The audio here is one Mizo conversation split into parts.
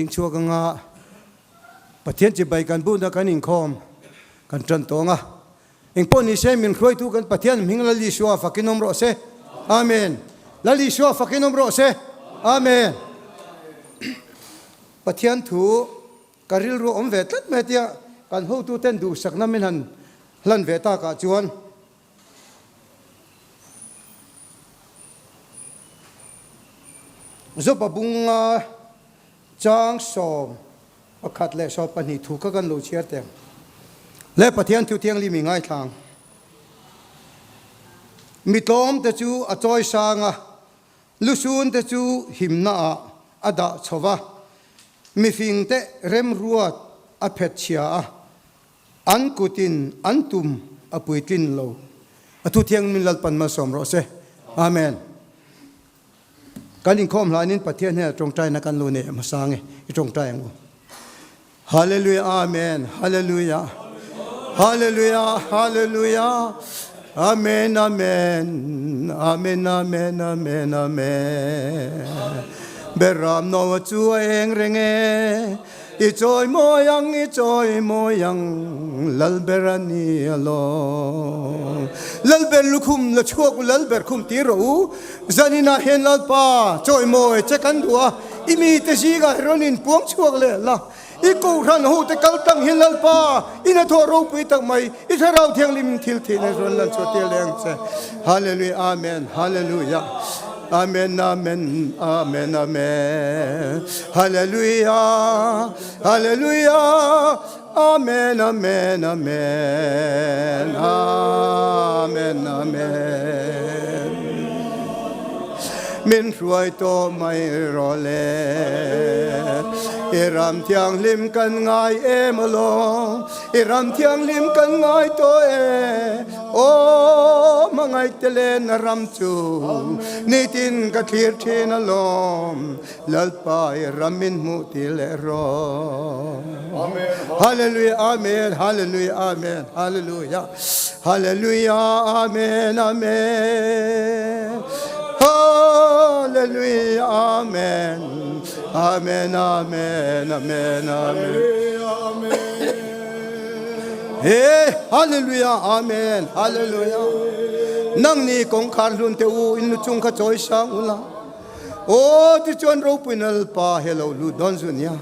Chhuak anga Pathian chibai kan buna kan inkhawm kan tan tawng a. Engpawh ni se min hruaitu kan Pathian hming Lal Isua fakin awm rawh se. Amen. Lal Isua fakin awm rawh se. Amen. Pathian thu ka rilru awm ve tlat mai tia kan hotuten duhsakna min han hlan ve takah chuan Zopa bunga chang 11 leh 12 thu kha kan lo chhiar teh ang. Le Pathian thu thianghlim i ngaithlang. Mi tlawm te chu a chawi sang a, lusun te chu himna ah a dah chho va, mifing te remruat a phet chhia a, An kutin an tum a puitlin lo. A thu thiang min Lalpan malsawm rawh se. Amen. Kan inkhawm hlanin Pathian hnenah tawngtaina kan lo nei a hmasa nge i tawngtai ang u. Hallelujah Amen Hallelujah Hallelujah Hallelujah Amen Amen Amen Amen Amen Amen Beram no chu a eng reng e. I chawi mawi ang, i chawi mawi ang, Lalber a ni alawm. Lalber lukhum la chhuak u, Lalber khum tir rawh u. Zaninah hian Lalpa chawi mawi che kan duh a, i mite zingah hi rawn inpuang chhuak leh la. I kohhran hote kal tlang hian Lalpa i hnathawh ropui tak mai, i Thlarau Thianghlim thil thihna hi rawn lan chhuah tir leh ang che. Hallelujah, Amen, Hallelujah. Amen Amen Amen Amen Hallelujah Hallelujah Amen Amen Amen Amen Amen Min hruai tawh mai rawh le I ram thianghlim kan ngai em alawm I ram thianghlim kan ngai tawh e Aw hmangaih te len a ram chu nitin ka thlir thin alawm Lalpa i ram min hmuh ti leh rawh Hallelujah Amen Hallelujah Amen Hallelujah Hallelujah Amen Amen Hallelujah Amen Amen Amen Amen Amen He Hallelujah Amen Hallelujah Nang ni kawngkhar hlun te u in lu chung kha chawi sang ula Aw tichuan ropui na Lalpa he lo lut dawn zu nia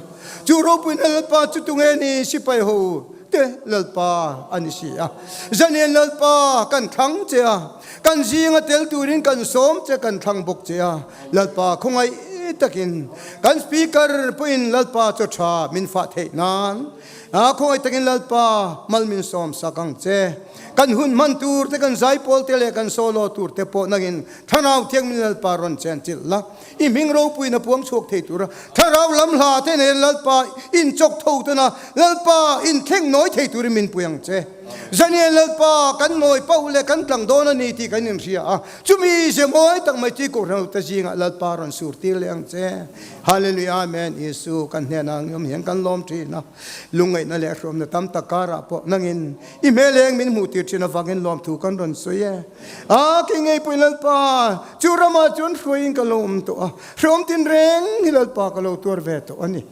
Chu ropui na Lalpa chu tunge ni sipai ho te Lalpa a ni si a Zanian Lalpa kan thlang che a kan zinga tel turin kan sawm che kan thlang bawk che a Lalpa khawngaih takin kan speaker pawhin Lalpa chaw tha min fah theih nan A khawngaih takin Lalpa mal min sawm sak ang che. Kan hun hman tur te, kan zaipawl te leh kan solo tur te pawh nangin Thlarau Thianghlim Lalpa rawn chen chilh la. I hming ropuiin a puang chhuak thei tura Thlarau lam hla te nen Lalpa inchawk tho tana Lalpa inthleng nawi thei turin min pui ang che. Zanian Lalpa kan nawi pauh leh kan tlang dawn a ni tih kan inhria a, chumi ze mawi tak mai chi Kohhran hote zingah Lalpa rawn sur tir leh ang che. Hallelujah Amen Isu kan hnenah ang awm hian kan lawm thin a, lungngaihna leh hruamna tam tak karah pawh nangin i hmel eng min hmuh tir thin avangin lawmthu kan rawn sawi e. A kei ngei pawhin Lalpa chu ramah chuan hruaiin ka lo awm tawh a, hreawm tin reng hi Lalpa ka lo tuar ve tawh a ni.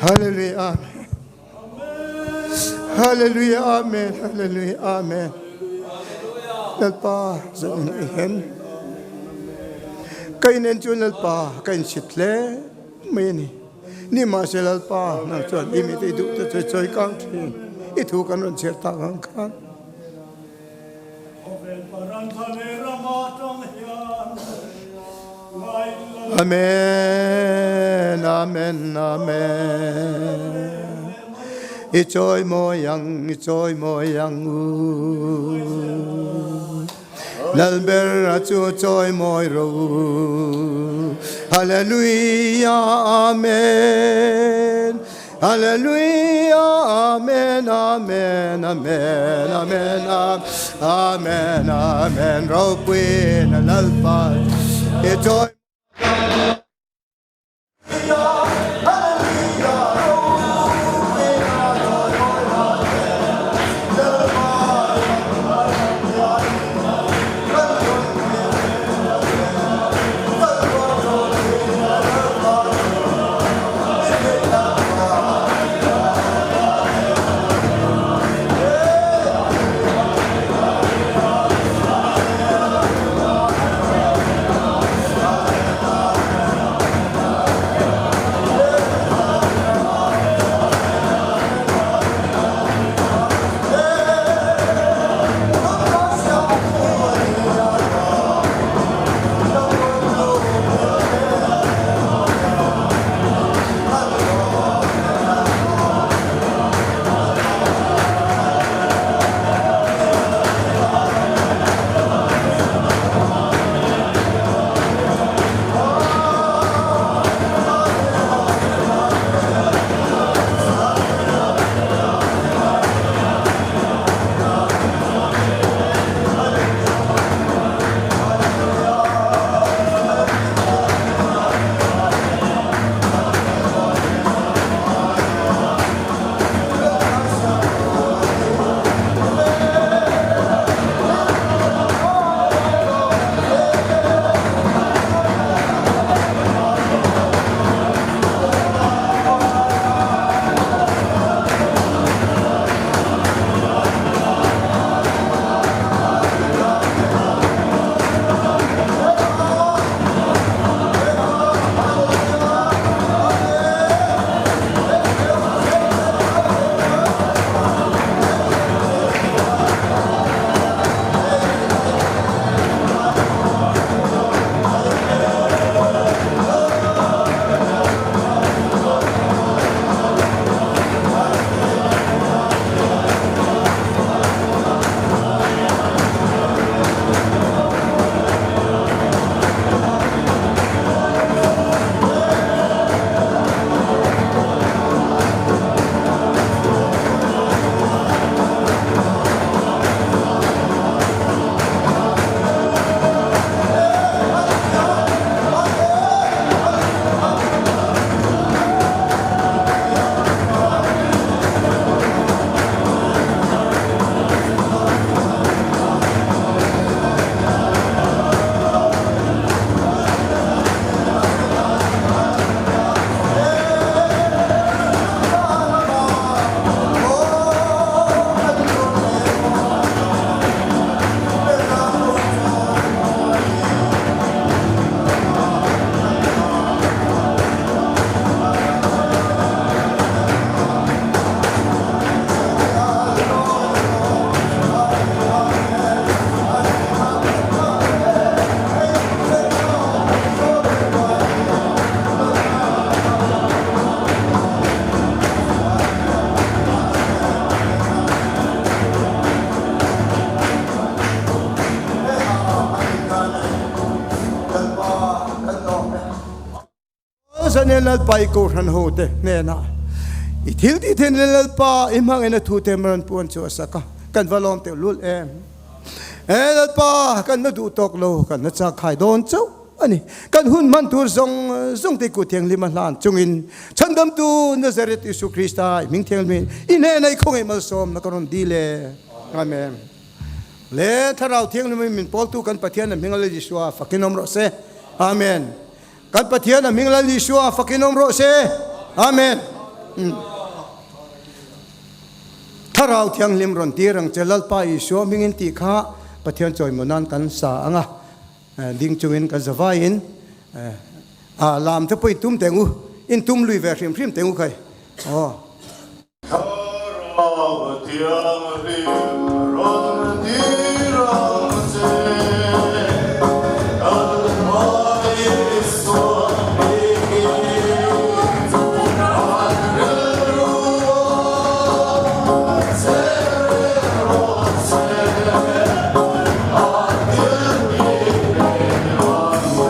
Hallelujah Amen Hallelujah Amen Hallelujah Amen Lalpa zan in hen ka in en chu Lalpa ka in sit hle mai ani ni mahse Lalpa nang chuan i mi te i duh te chu chawi kang thin i thu kan rawn chhiar tak ang khan Amen Amen Amen I chawi mawi ang i chawi mawi ang u Lalber a chu chawi mawi ro u Hallelujah Amen Hallelujah Amen Amen Amen Amen Amen Amen Ropui na Lalpa i chawi nen Lalpa i Kohhran hote hnenah i thil tih theihna leh Lalpa i hmangaihna thute maran puan chu a sak a, kan va lawm teuh lul em. E Lalpa, kan la duh tawk lo, kan la chak khai dawn chauh a ni. Kan hun hman tur zawng zawng te kut thianghlim a hlan chungin Chhandamtu Nazareth Isu Krista i hming thianghlim i hnenah i khawngaih malsawmna ka rawn dil e. Amen. Le Thlarau Thianghlim in min pawltu kan Pathian a hming Lal Isua fakin awm rawh se. Amen. Kan Pathian a hming Lal Isua fakin awm rawh se. Amen. Thlarau Thianghlim rawn tir ang che Lalpa Isua hmingin tih kha Pathian chawimaw nan kan sa ang a, ding chungin kan zavaiin a lam te pawh i tum teng u, in tum lui ve hrim hrim teng u khai. Aw. Thlarau Thianghlim rawn tir ang che, kan hmai Isua hmingin an rilru a che reng rawh se, an thil tih reng an.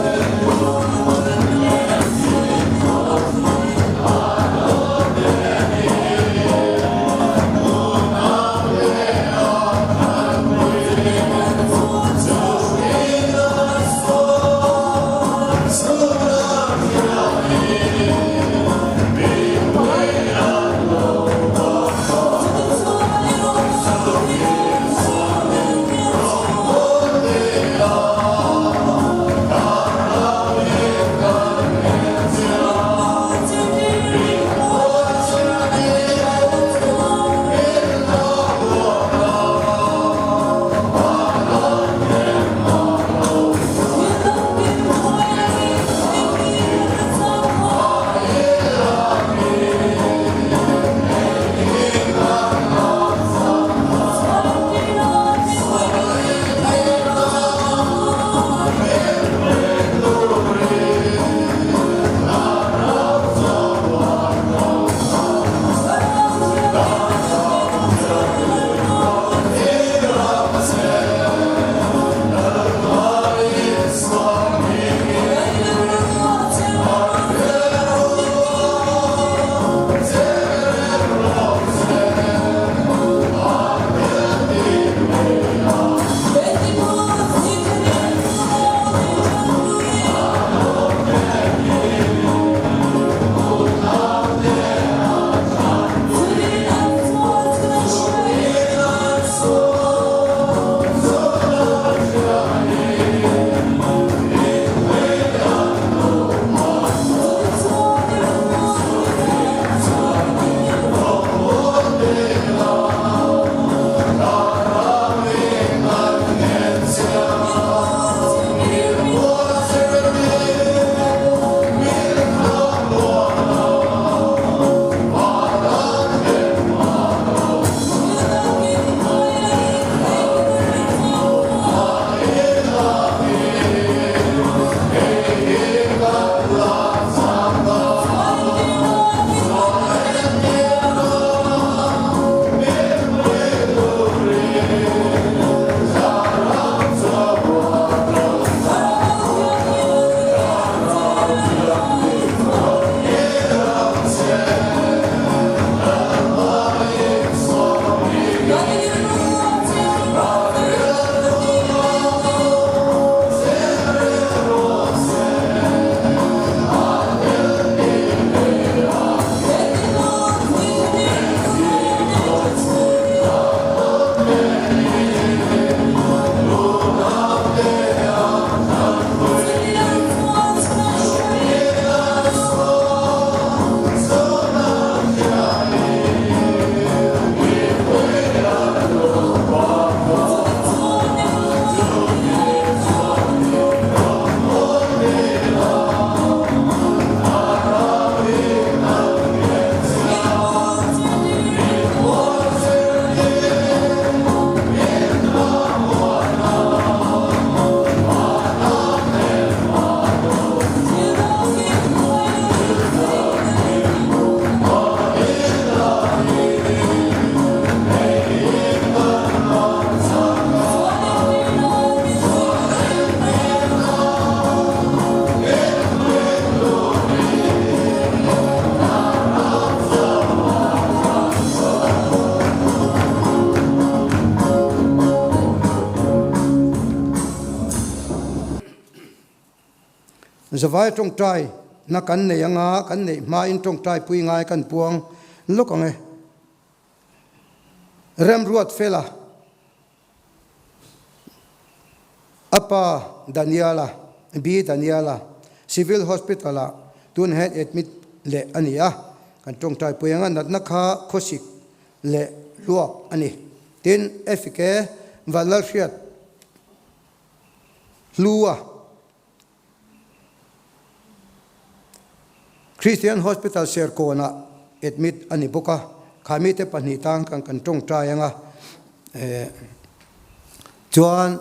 Zavai tawngtai na kan nei anga kan neih hmain tawngtai pui ngai kan puang lawk ang e. Remruat fela a pa Daniela, B Daniela, Civil Hospital ah tun hian admit leh a ni a, kan tawngtai pui anga natna kha khawsik leh luak a ni. Tin, FK Vanlalhriat Hlua, Christian Hospital Serkawnah admit a ni bawk a, kha mite pahnih tan kan kan tawngtai anga chuan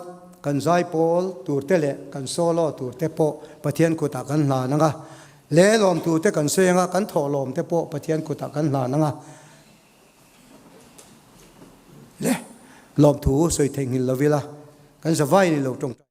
kan zaipawl turte leh kan solo turte pawh Pathian kutah kan hlan anga, lelawm turte kan sawi anga kan thawhlawm te pawh Pathian kutah kan hlan anga le lawmthu sawi theihnghilh lo ila kan zavai ni lo tawngtai.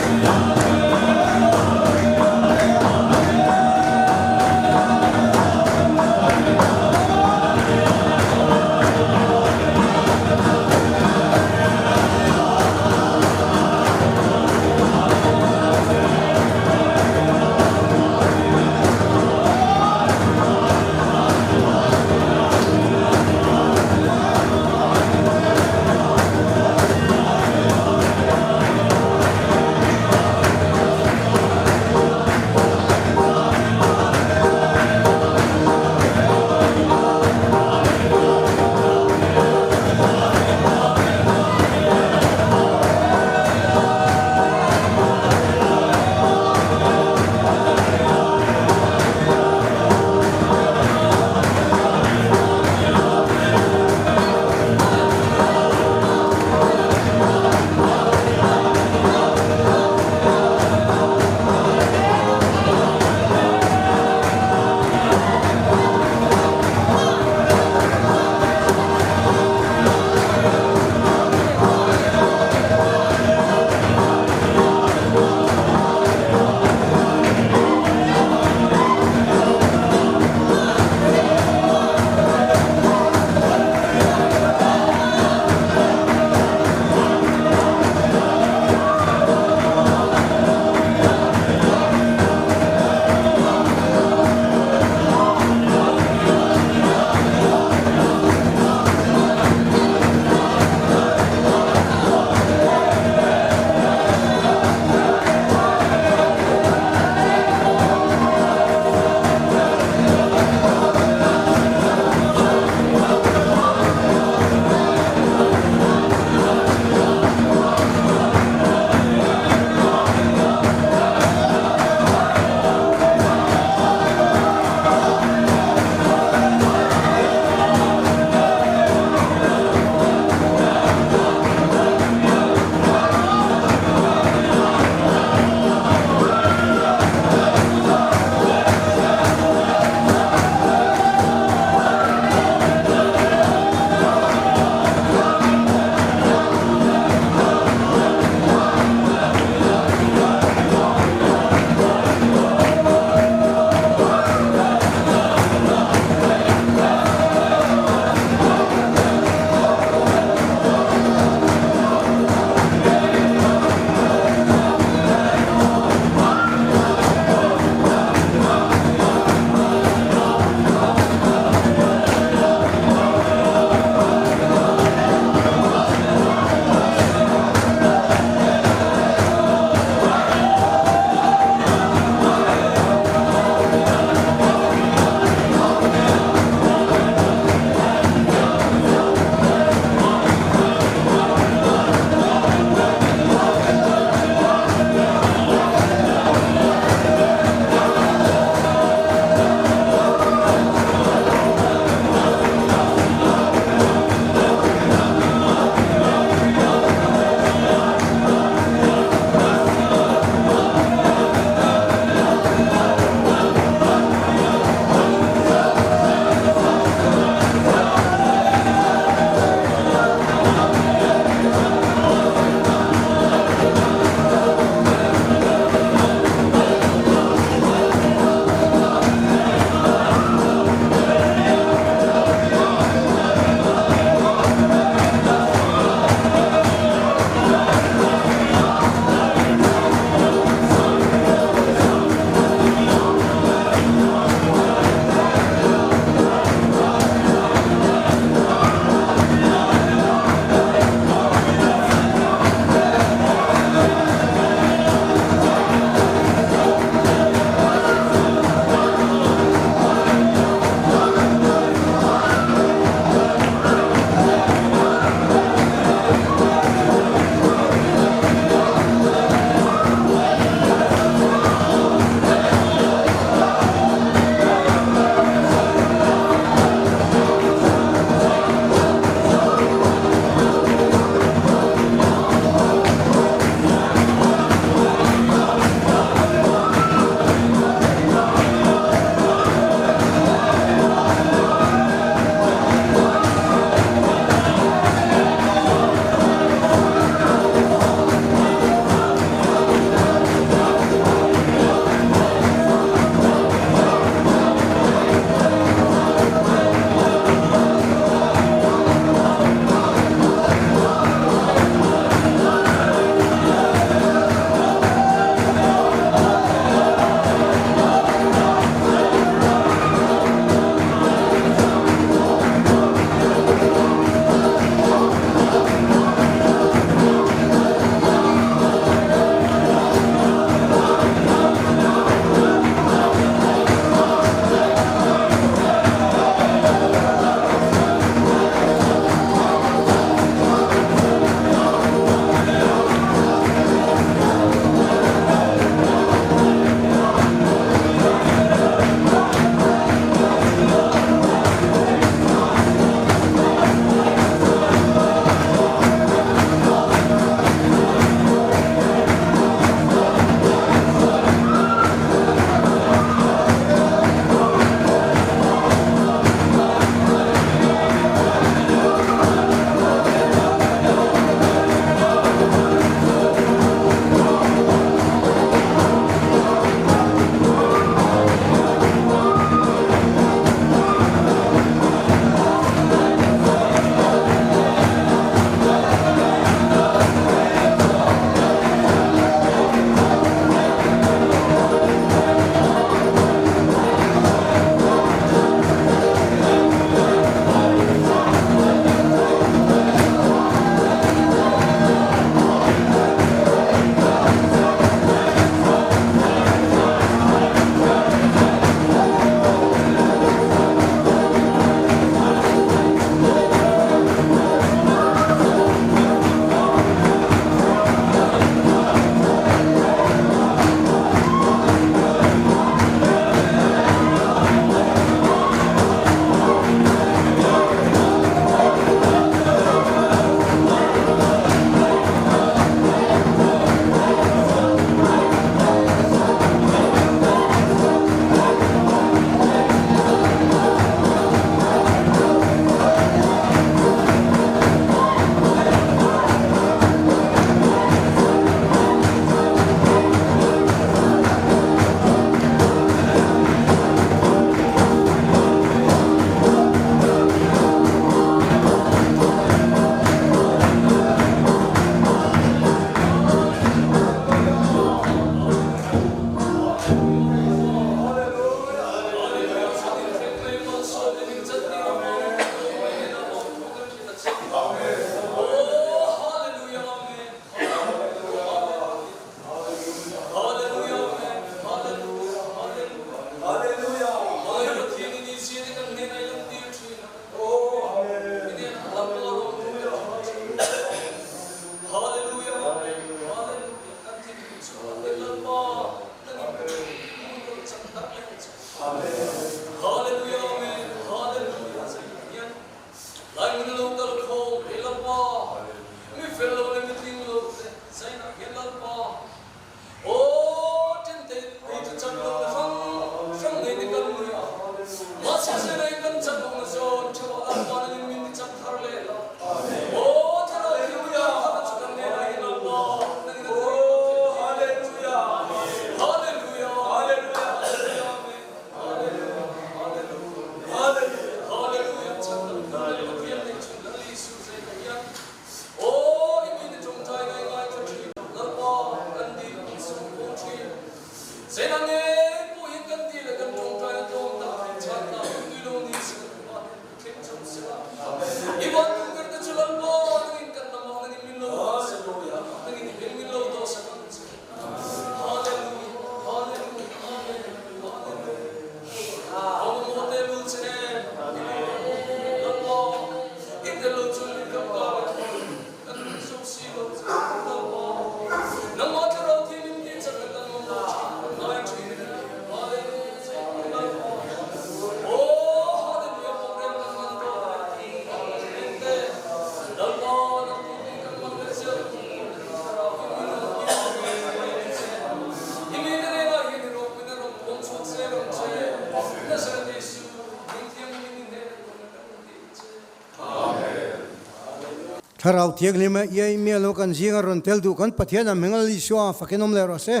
Thlarau Thianghlim a iai mial lo kan zinga rawn tel duh kan Pathian a hming Lal Isua fakin awm leh rawh se.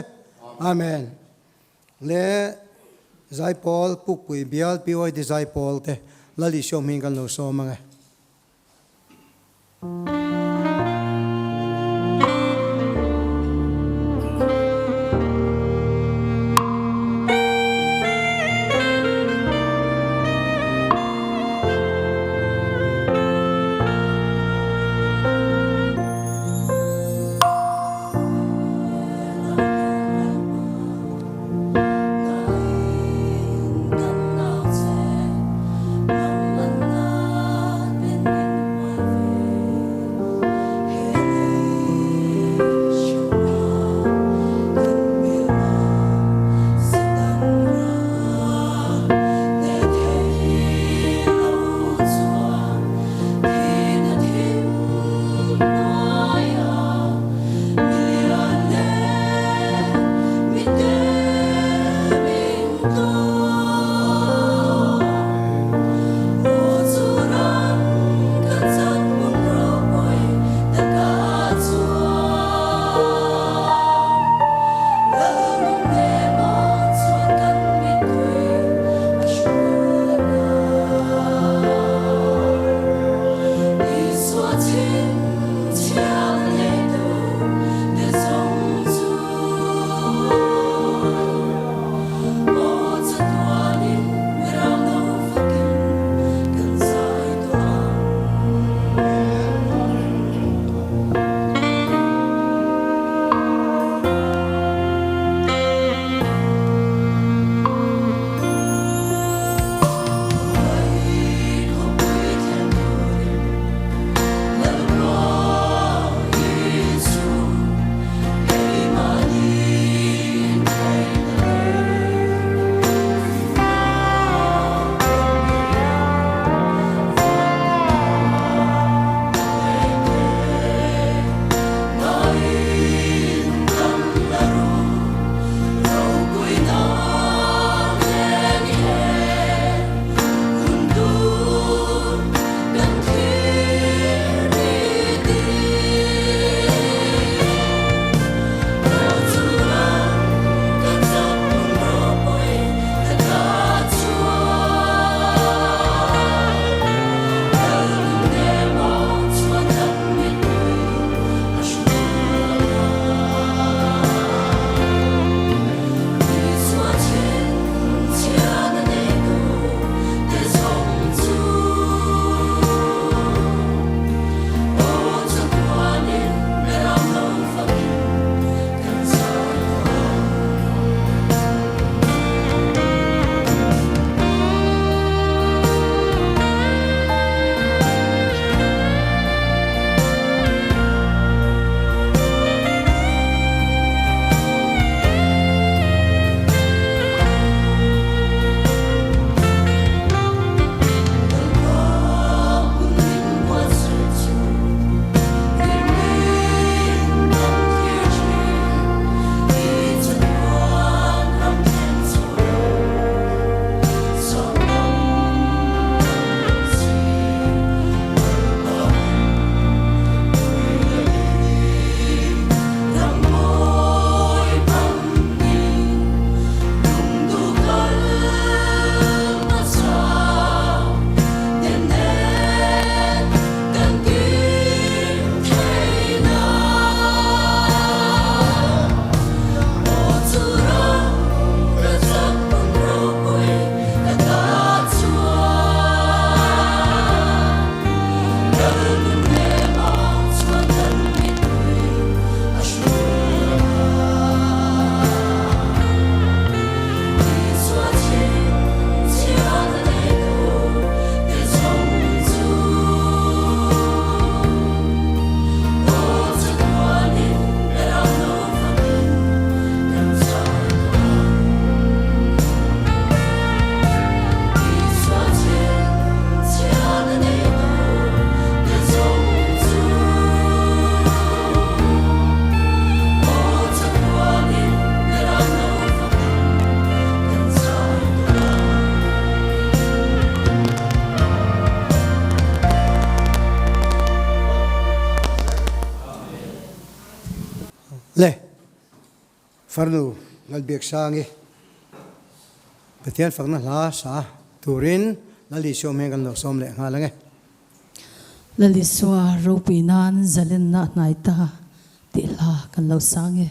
Amen. Le Zaipawl Pukpui Bial PYD Zaipawl te Lal Isua hming kan lo sawm ang e. Le Farnu Lalbiaksangi Pathian fakna hla sa turin Lal Isua hming kan lo sawm leh nghal ange. Lal Isua ropui nan zalenna a hnai ta tih hla kan lo sang e.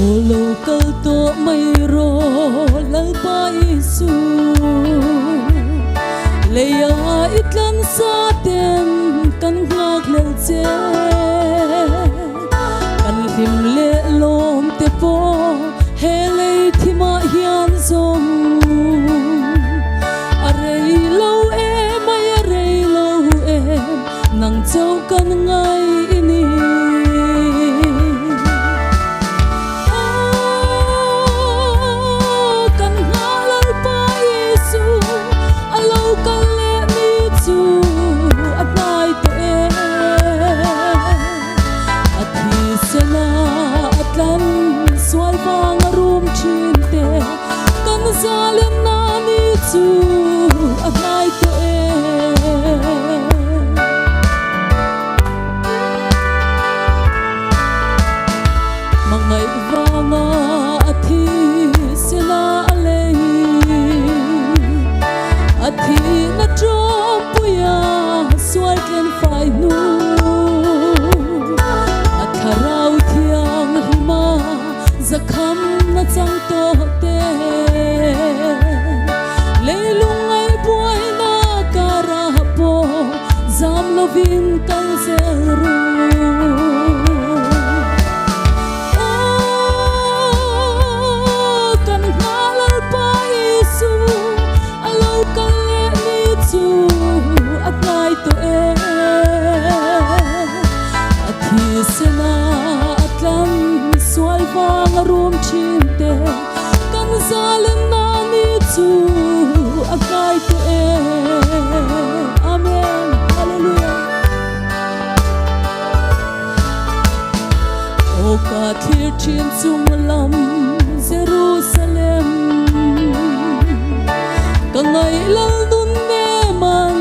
Aw lo kal tawh mai rawh Lalpa Isu Leia i tlansa ten kan nghakhlel che. Kan hlim leh lawm te pawh he lei thimah hian zawm a rei lo em ai a rei lo em nang chauh kan ngai i ni. Aw kan nghah Lalpa Isu a lo kal leh ni chu a hnai tawh em. A thisen a a tlan sual vang a rum thin te kan zalem na ni chu a hnai tawh e. Hmangaih vanga a thisen a a lei a thihna tawmpuia sual tlen fai hnu a thlarau thianghlima zakham na chang tawh te leilung ngaihbuaina karah pawh zam lovin kal zel ru. Aw kan nghah Lalpa Isu A lo kal leh ni chu a hnai tawh e. A thisen a a tlan sual vang a rum thin te kan zalenna ni chu a hnai tawh e. Amen. Hallelujah. Aw ka thlir thin chung lam Jerusalem Ka ngaih lal nun nem an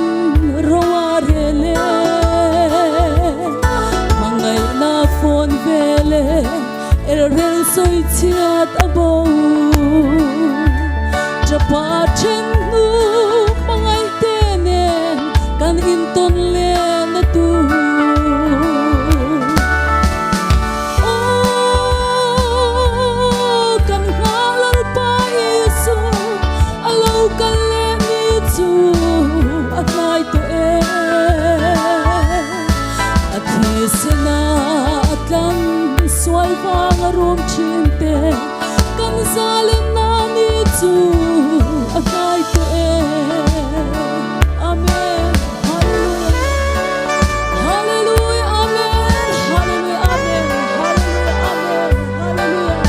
ro a rel e Hmangaihna fawn vel e Elrel sawi chhiat a bo Tapa then hnu hmangaih te nen kan intawn leh na tur. Aw, kan nghah Lalpa Isu a lo kal leh ni chu a hnai tawh e. A thisen a a tlan sual vang a rum thin te kan zalenna ni chu a hnai tawh e. Amen. Hallelujah. Hallelujah. Amen. Hallelujah. Amen. Hallelujah. Amen. Hallelujah.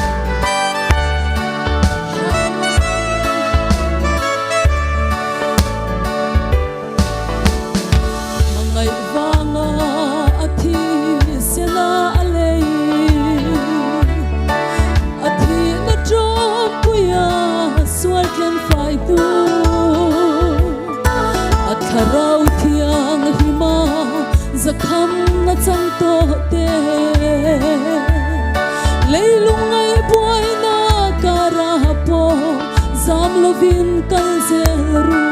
Hmangaih vanga a thi sena a lei a thihna tawmpuia sual tlen fai hnu a thlarau thianghlima zakham na chang tawh te leilung ngaihbuaina karah pawh zam lovin kal zel ru.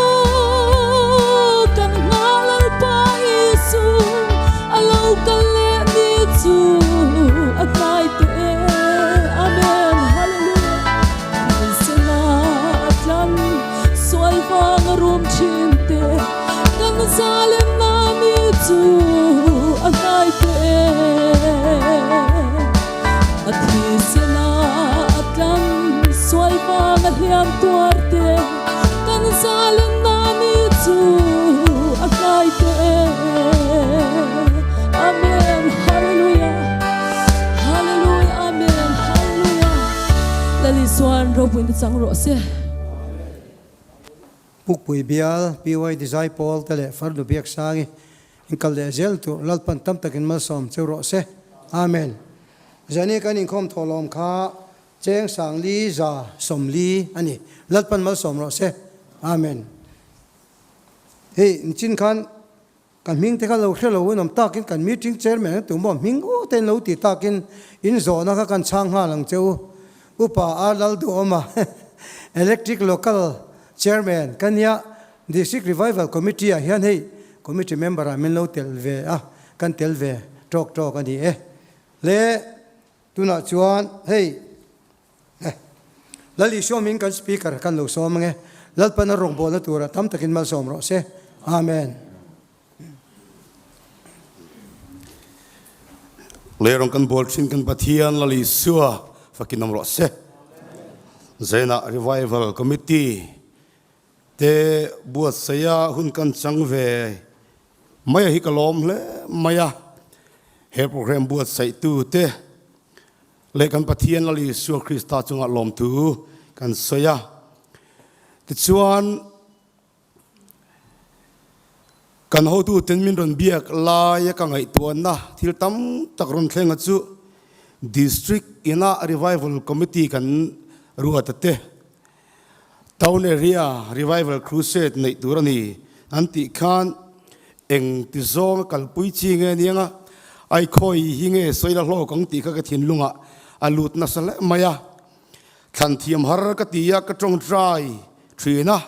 Aw, kan nghah Lalpa Isu a lo kal leh ni chu a hnai tawh e. Amen. Hallelujah. Thilsena a tlan sual vang a rum thin te kan zalenna ni chu a hnai tawh e. A thisen a a tlan sual vang a hliam tuar te kan zalenna ni chu a hnai tawh e. Amen. Hallelujah. Hallelujah. Amen. Hallelujah. Lal Isuan ropuina chang rawh se. Pukpui bial, PYD Zaipawl te leh Farnu Biaksangi inkal leh zel tur Lalpan tam takin malsawm cheu rawh se. Amen. Zani kan inkhawm thawhlawm kha cheng sangli za sawmli a ni. Lalpan malsawm rawh se. Amen. Hei nichin khan Kan hming te kha lo hre lo in awm takin kan meeting chairman an tum maw hming u te in lo ti takin in zawhna kha kan chhang nghal ang che u. Upa a Lalduhawma Electric Local Chairman ka nia District Revival Committee ah hian hei committee member ah min lo tel ve a kan tel ve tawk tawk a ni e. Le tunah chuan hei Lal Isua min kan speaker kan lo sawm ange. Lalpan a rawngbawlna tura tam takin malsawm rawh se. Amen. Lei rawng kan bawl thin kan Pathian Lal Isua fakin awm rawh se. Zainah Revival Committee te buatsaia hun kan chang ve mai a hi ka lawm hle mai a. He program buatsaihtu te Leh kan Pathian Lal Isua Krista chungah lawmthu kan sawi a. Tichuan, kan hotuten min rawn biak laia ka ngaihtuahna thil tam tak rawn thlenga chu District ina Revival Committee kan ruat a te, Town Area Revival Crusade neih tur a ni an tih khan eng ti zawnga kalpui chi nge aniang a, ai khawi hi nge sawi la hlawk ang tih kha ka thinlungah a lut nasa hle mai a. Thlan thiam har ka ti a, ka tawngtai thin a,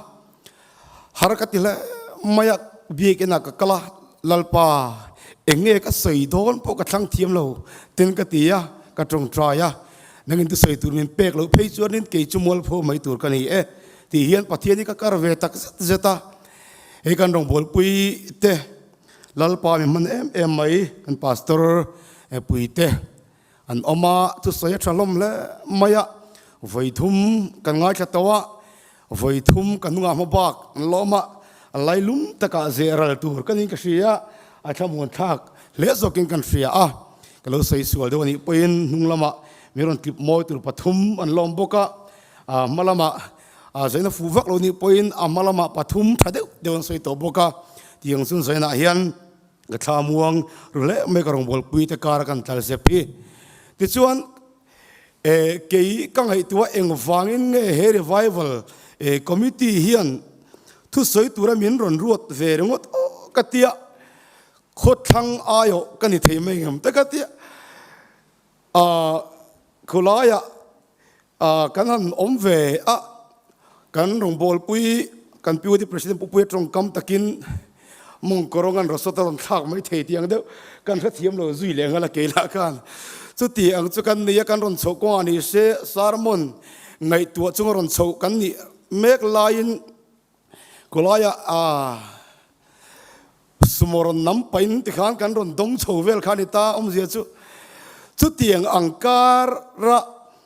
har ka ti hle mai a, biakinah ka kal a, Lalpa eng nge ka sawi dawn pawh ka thlang thiam lo tin ka ti a, ka tawngtai a. Nangin thusawi tur min pek loh phei chuanin kei chu mualpho mai tur ka ni e tih hian Pathian hi ka kar ve tak zet zet a. Hei kan rawngbawlpui te Lalpa mi hman em em mai kan Pastor pui te an awm a, thusawi a tha hlawm hle mai a, vawi thum kan ngaithla tawh a, vawi thum ka hnungah hma bak an lawm a, a lailum takah zeh ral tur ka niin ka hria, a thlamuan thlak hle zawkin kan hria a, ka lo sawi sual deuh a nih pawhin hnung lamah min rawn tlip mawi tur pathum an lawm bawk a, a hma lamah zaina fuh vak lo nih pawhin a hma lamah pathum tha deuh deuh an sawi tawh bawk a, tiang chu zainah hian ka thlamuang ru hle mai ka rawngbawlpui te kara kan tlar zep hi. Tichuan. Eh, kei ka ngaihtuah engvangin nge he revival eh committee hian thusawi tura min rawn ruat ve ringawt aw ka tia, khawthlang aiawh ka ni thei mai ngam te ka tia. Ah, khulaiah ah kan han awm ve a, kan rawngbawlpui kan PUD President Pupuia tawngkam takin Mawngkawrawng an rawsawt a rawn thlak mai thei tih ang deuh kan hrethiam lo zui leh nghal a kei lah khan. Chuti ang chu kan nei a, kan rawn chhoh kawngah ni se sermon ngaihtuah chunga rawn chhoh kan nih mek laiin khawlaiah aa sumo rawn nam pahin tikhan kan rawn dawng chho vel kha a ni ta awmzia chu. Chutiang ang kara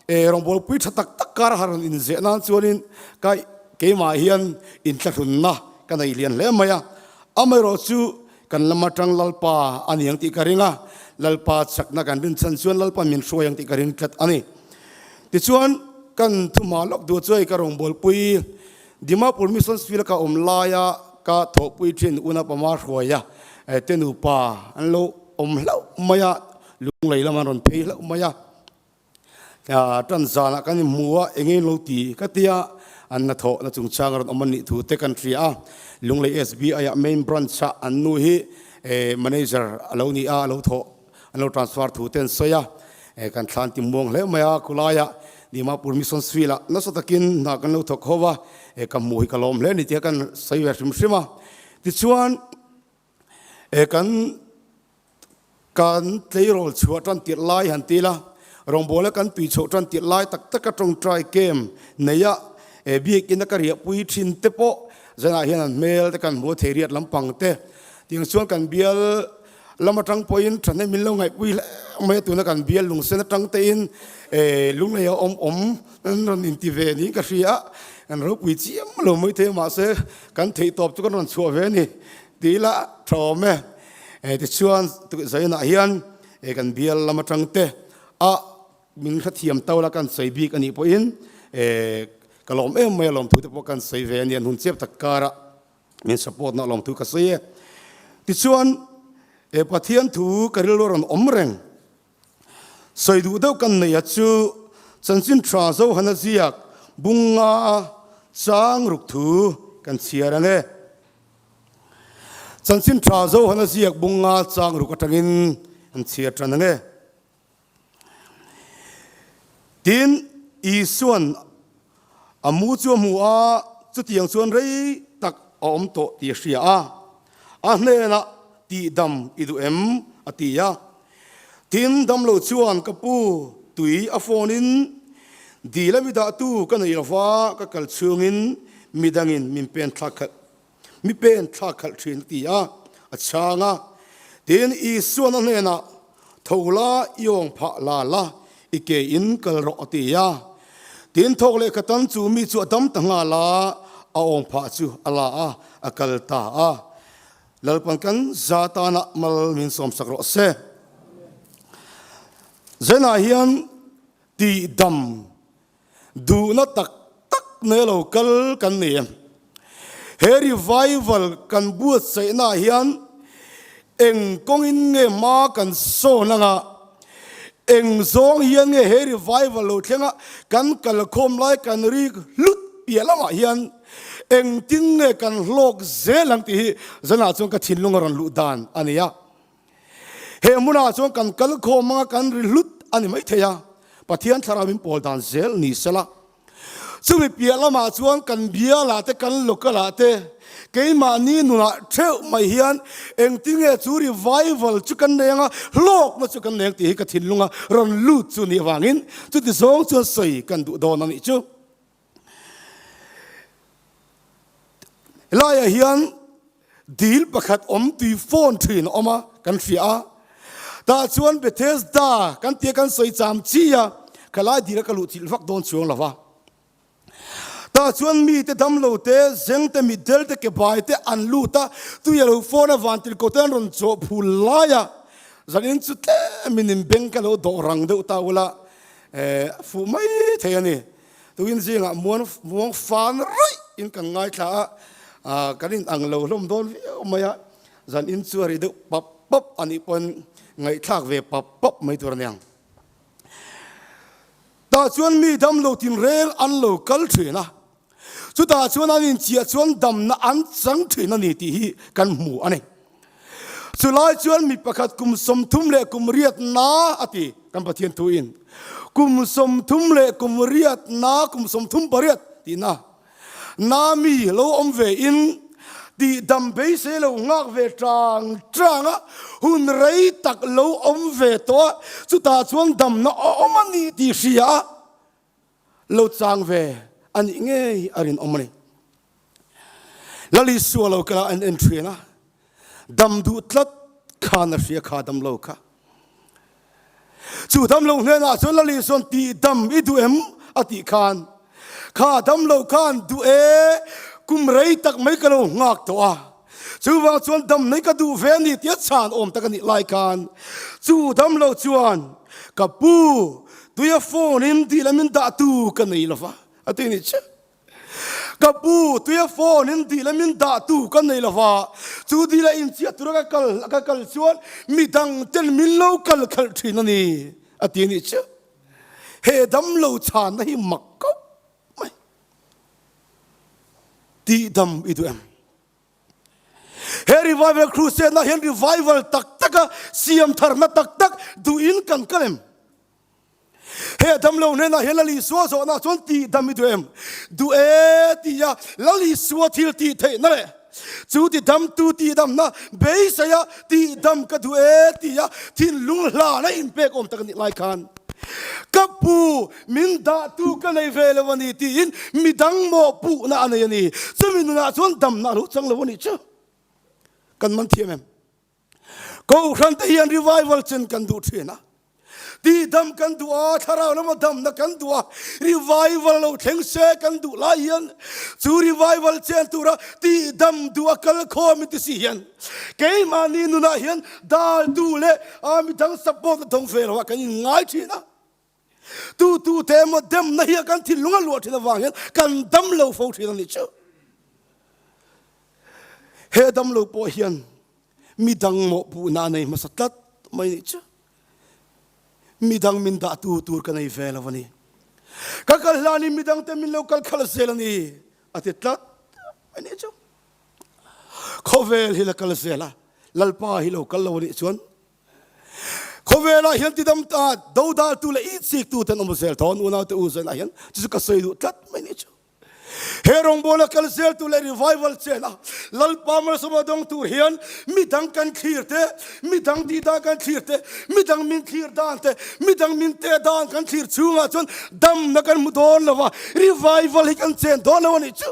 e rawngbawlpui tha tak tak kar har rawn inzeh nan chuanin ka keimah hian inthlahrunna ka nei lian hle mai a, amaherawh chu kan lam atang Lalpa a ni ang tih ka ring a, Lalpa chakna kan rinchhan chuan Lalpa min hruai ang tih ka ring tlat a ni. Tichuan kan thuma lawk duh chu hei ka rawngbawlpui Dimapur Mission Field a ka awm laia ka thawhpui thin Unapama hruaia te nupa an lo awm hlauh mai a, lunglei lam an rawn phei hlauh mai a. Tan zanah kan inhmu a, eng eng lo ti ka ti a, an hnathawhna chungchang a rawn awm a nih thu te kan hria a. Lunglei SBI ah main branch ah an nu hi manager a lo ni a, a lo thawh an lo transfer thu te an sawi a. Kan thlan ti muang hle mai a, khulaiah Dimapur Mission Field ah nasa takin hna kan lo thawk ho a, ka hmuh hi ka lawm hle a ni tih kha kan sawi ve hrim hrim a. Tichuan kan Kan tleirawl chhuah tan tirh lai han ti la, rawngbawla kan tui chhoh tan tirh lai tak taka tawngtai kem neia biakina ka riahpui thin te pawh zanah hian an hmel te kan hmu a thei riat lampang te tiang chuan kan bial lam atang pawhin thahnem min lo ngaihpui hle mai a, tuna kan bial lungsen atang tein lunglei a awm awm an rawn inti ve niin ka hria a, kan ropui chiam lo mai thei a mahse kan theihtawp chu kan rawn chhuah ve a ni ti ila tha awm e. Tichuan Zainah hian kan bial lam atang te a min hrethiam to la kan sawi bik anih pawhin. Ka lawm em mai a lawmthu te pawh kan sawi ve a ni. An hun chiap tak karah min support na lawmthu ka sawi e. Tichuan, he Pathian thu ka rilru a rawn awm reng. Sawi duh deuh kan nei a chu chanchin tha Zohana ziak bunga chang ruk thu kan chhiar ang e. Chanchin tha Zohana ziak bunga chang ruk atangin an chhiar tan ang e. Tin, Isua'n a mu chu a hmu a, chutiang chuan rei tak a awm tawh tih a hria a, a hnenah tihdam i duh em? a ti a. Tin, damlo chuan, Ka pu, tui a phone-in dil a mi dahtu ka nei lo va, ka kal chhungin midangin min pen thlak khalh Mi pen thlak khalh thin a ti a, a chhang a. Tin, Isuan a hnenah, Tho la, i awng phah la la, i ke in kal rawh, a ti a. Tin, thawk leh khatan chu mi chu a dam ta nghal a, a awng phah chu a la a, a kal ta a. Lalpan kan za tanah mal min sawmsak rawh se. Zenah hian tihdam Duhna tak tak nei lo kal kan ni. He revival kan buatsaihnaah hian eng kawngin nge hma kan sawn anga, eng zawng hian nge he revival lo thlenga kan kalkhawm lai kan rik hlut piah lamah hian engtin nge kan hlawk zel ang tih hi zanah chuan ka thinlung a rawn luh dan a ni a. He hmunah chuan kan kal khawm anga kan ri hlut a ni maithei a, Pathian thlarau min pawl dan zel ni sela. Chumi piah lamah chuan kan bialah te kan local-ah te keimahni nunah theuh mai hian engtinge chu revival chu kan nei anga hlawkna chu kan nei ang tih hi ka thinlunga rawn lut chu nih avangin chuti zawng chuan sawi kan duh dawn a nih chu. Helaiah hian dil pakhat awm tui fawn thin a awm a, kan hria a. Tah chuan Bethesda kan tia kan sawi cham chi a, khalai dila ka luh chilh vak dawn chuang lo va. Tah chuan mite damlo te, zeng te, mitdel te, ke bai te an lut a, tui a lo fawn a, vantirhkoh te an rawn chawh phul lai a. Zanin chu tlemin inbeng ka lo dawh rang deuh ta ula, a fuh mai thei a ni. Tuin zingah muan muang fan raih in kan ngaithla a, kan in ang lo hlawm dawn viau mai a, zan in chu a ri deuh pap pap a nih pawn ngaihthlak ve pap pap mai tur a niang. Tah chuan mi dam lo tinreng an lo kal thin a, chutah chuan an inchiah chuan damna an chang thin a ni tih hi kan hmu a ni. Chulai chuan mi pakhat kum 30 leh kum riat na a ti, kan Pathian thuin. Kum 30 leh kum riat na, kum 38 tihna na mi lo awm ve in tihdam beisei lo nghak ve tang tang a, hun rei tak lo awm ve tawh a, chutah chuan damna a awm a ni tih hria a lo chang ve a nih ngei a rinawm a ni. Lal Isua lo kal a an en ṭhin a, dam duh tlat khan a hria kha dam lo kha. Chu dam lo hnenah chuan Lal Isua'n tih dam i duh em a tih khan, kha dam lo khan duh e, kum rei tak mai ka lo nghak tawh a, chuvang chuan dam nei ka duh ve a ni tia chhan awm tak a nih lai khan chu dam lo chuan ka pu tuia phone in tih lamin dah tu ka nei lo va a ti ni chiah. Ka pu, tuia phone in dil a min dah tu ka nei lova, chu dil a inchiah tura ka kal ka kal chuan midang ten min lo kal khalh thin a ni, a ti a nih chu. He damlo chhanna hi mak kauh mai. Tihdam i duh em? He revival crusade-na hian revival tak taka siam tharna tak tak duhin kan kal em? He damlo hnenah hian Lal Isua zawhna chuan tih dam i duh em? Duh e ti a, Lal Isua thil tih theihna leh chu ti damtu tih damna beiseia tih dam ka duh e ti a thinlung hlana inpek awm tak a nih lai khan ka pu min dahtu ka nei ve lo a ni tiin midang mawhpuhna a nei a ni. Chumi nunah chuan damna a lo chang lo a nih chu. Kan man thiam em? Kohhran te hian revival chen kan duh thin a, tihdam kan duh a, thlarau lama damna kan duh a, revival lo thleng se kan duh lai hian chu revival chen tura tihdam duh a kal khawm in ti si hian keimahni nunah hian daltu leh a midang support a dawng ve lo a kan inngai thin a. Tu tu te emaw demna hi a kan thinlung a luah thin avang hian kan dam lo fo thin a nih chu. He dam lo pawh hian midang mawhpuhna a nei hmasa tlat mai nih chu. Midang min dah tu tur ka nei ve lo a ni. Ka kal hlanin midang te min lo kal khalh zel a ni a ti tlat mai nih chu. Khawvel hi la kal zel a, Lalpa hi lo kal lo a nih chuan Khawvelah hian tidam ta dodaltu leh itsiktu ten awm zel thawn unaute u zainah hian chu chu ka sawi duh tlat mai ni chu. He rawngbawla kal zeltu leh revival chena Lalpa malsawma dawng tur hian midang kan thlir te, midang tih dan kan thlir te, midang min thlir dan te, midang min teh dan kan thlir chhungah chuan damna kan hmu dawn lo va, revival hi kan chen dawn lo a nih chu.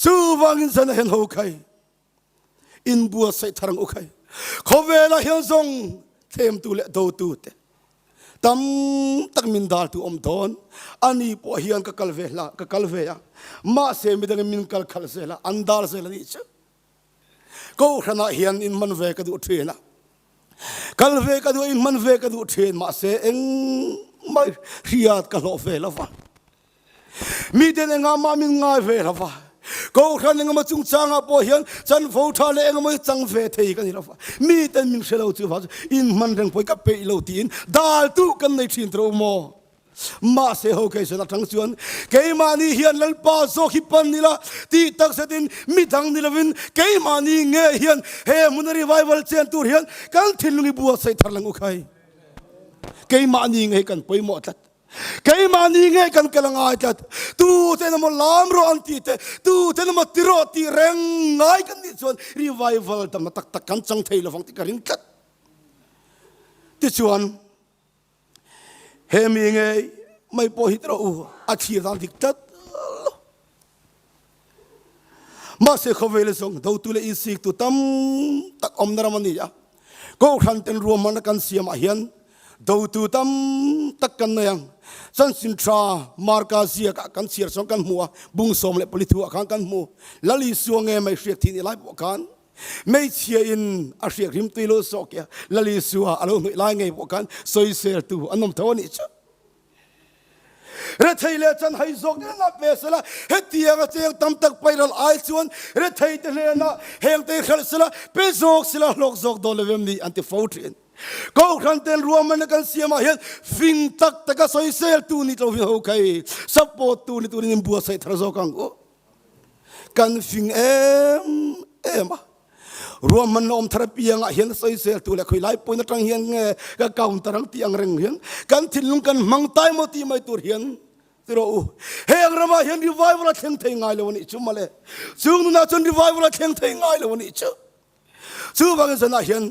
Chuvangin zan hian ho khai inbuatsaih thar ang u khai. Khawvelah hian zawng thlemtu leh dotu te tam tak min daltu awm dawn. Ani pawh hian ka kal ve hla, ka kal ve a. Mahse midangin min kal khalh zel a, an dal zel a nih chu. Kohhranah hian inhman ve ka duh thin a. Kal ve ka duh a, inhman ve ka duh thin. Mahse engmah hriat ka hlawh ve lo va. Miten engah mah min ngai ve lo va, Kohhran engemaw chungchangah pawh hian chanvo tha leh engemaw hi chang ve thei ka ni lo va, miten min hre lo chu vang chu inhman reng pawhin ka peih lo tiin daltu kan nei thin tawh maw? Mahse ho keisawn atang chuan keimahni hian Lalpa zawk hi pan ila tih takzetin midang ni lovin keimahni nge hian he hmuna revival chen tur hian kan thinlung i buatsaih thar lang u khai. Keimahni nge hi kan pawimawh tlat. Keimahni nge kan kal a ngai tlat. Tu ten emaw lam rawh an tih te, tu ten emaw ti rawh tih reng ngai kan nih chuan revival damna tak tak kan chang thei lovang tih ka ring tlat. Tichuan, he mi ngei mai pawh hi tawh u, a thlir dan dik tlat lo. Mahse khawvel zawng dotu leh insiktu tam tak awmna ram a ni a, Kohhran ten ruahmanna kan siamah hian dotu tam tak kan nei ang. Chanchin tha Marka ziakah kan chhiar chuan kan hmu a, bung 14 thuah khan kan hmu. Lal Isua nge mai hriak thih nih lai pawh khan hmeichhia in a hriak rim tui lo zawk ia, Lal Isua a lo hnawih lai ngei pawh khan sawiseltu an awm tho a nih chu. Rethei leh chanhai zawk nen a pe sela, hetianga cheng tam tak pairal ai chuan rethei te hnenah heng te hralh sela, pe zawk sela hlawk zawk dawn lo em ni an ti fo thin. Kohhran ten ruahmanna kan siamah hian fing tak taka sawisel tu ni tlovin ho khai support tu ni turin in buatsaih thar zawk ang u. Kan fing em em a, ruahmanna awm thar apiangah hian sawisel tu leh khawilai pawhin atang hian nge ka counter ang tih ang reng hian kan thinlung kan hmang tai maw tih mai tur hian ti rawh u. Heng ramah hian revival a thleng thei ngai lo a nih chu mawle. Chung nunah chuan revival a thleng thei ngai lo a nih chu. Chuvangin zanah hian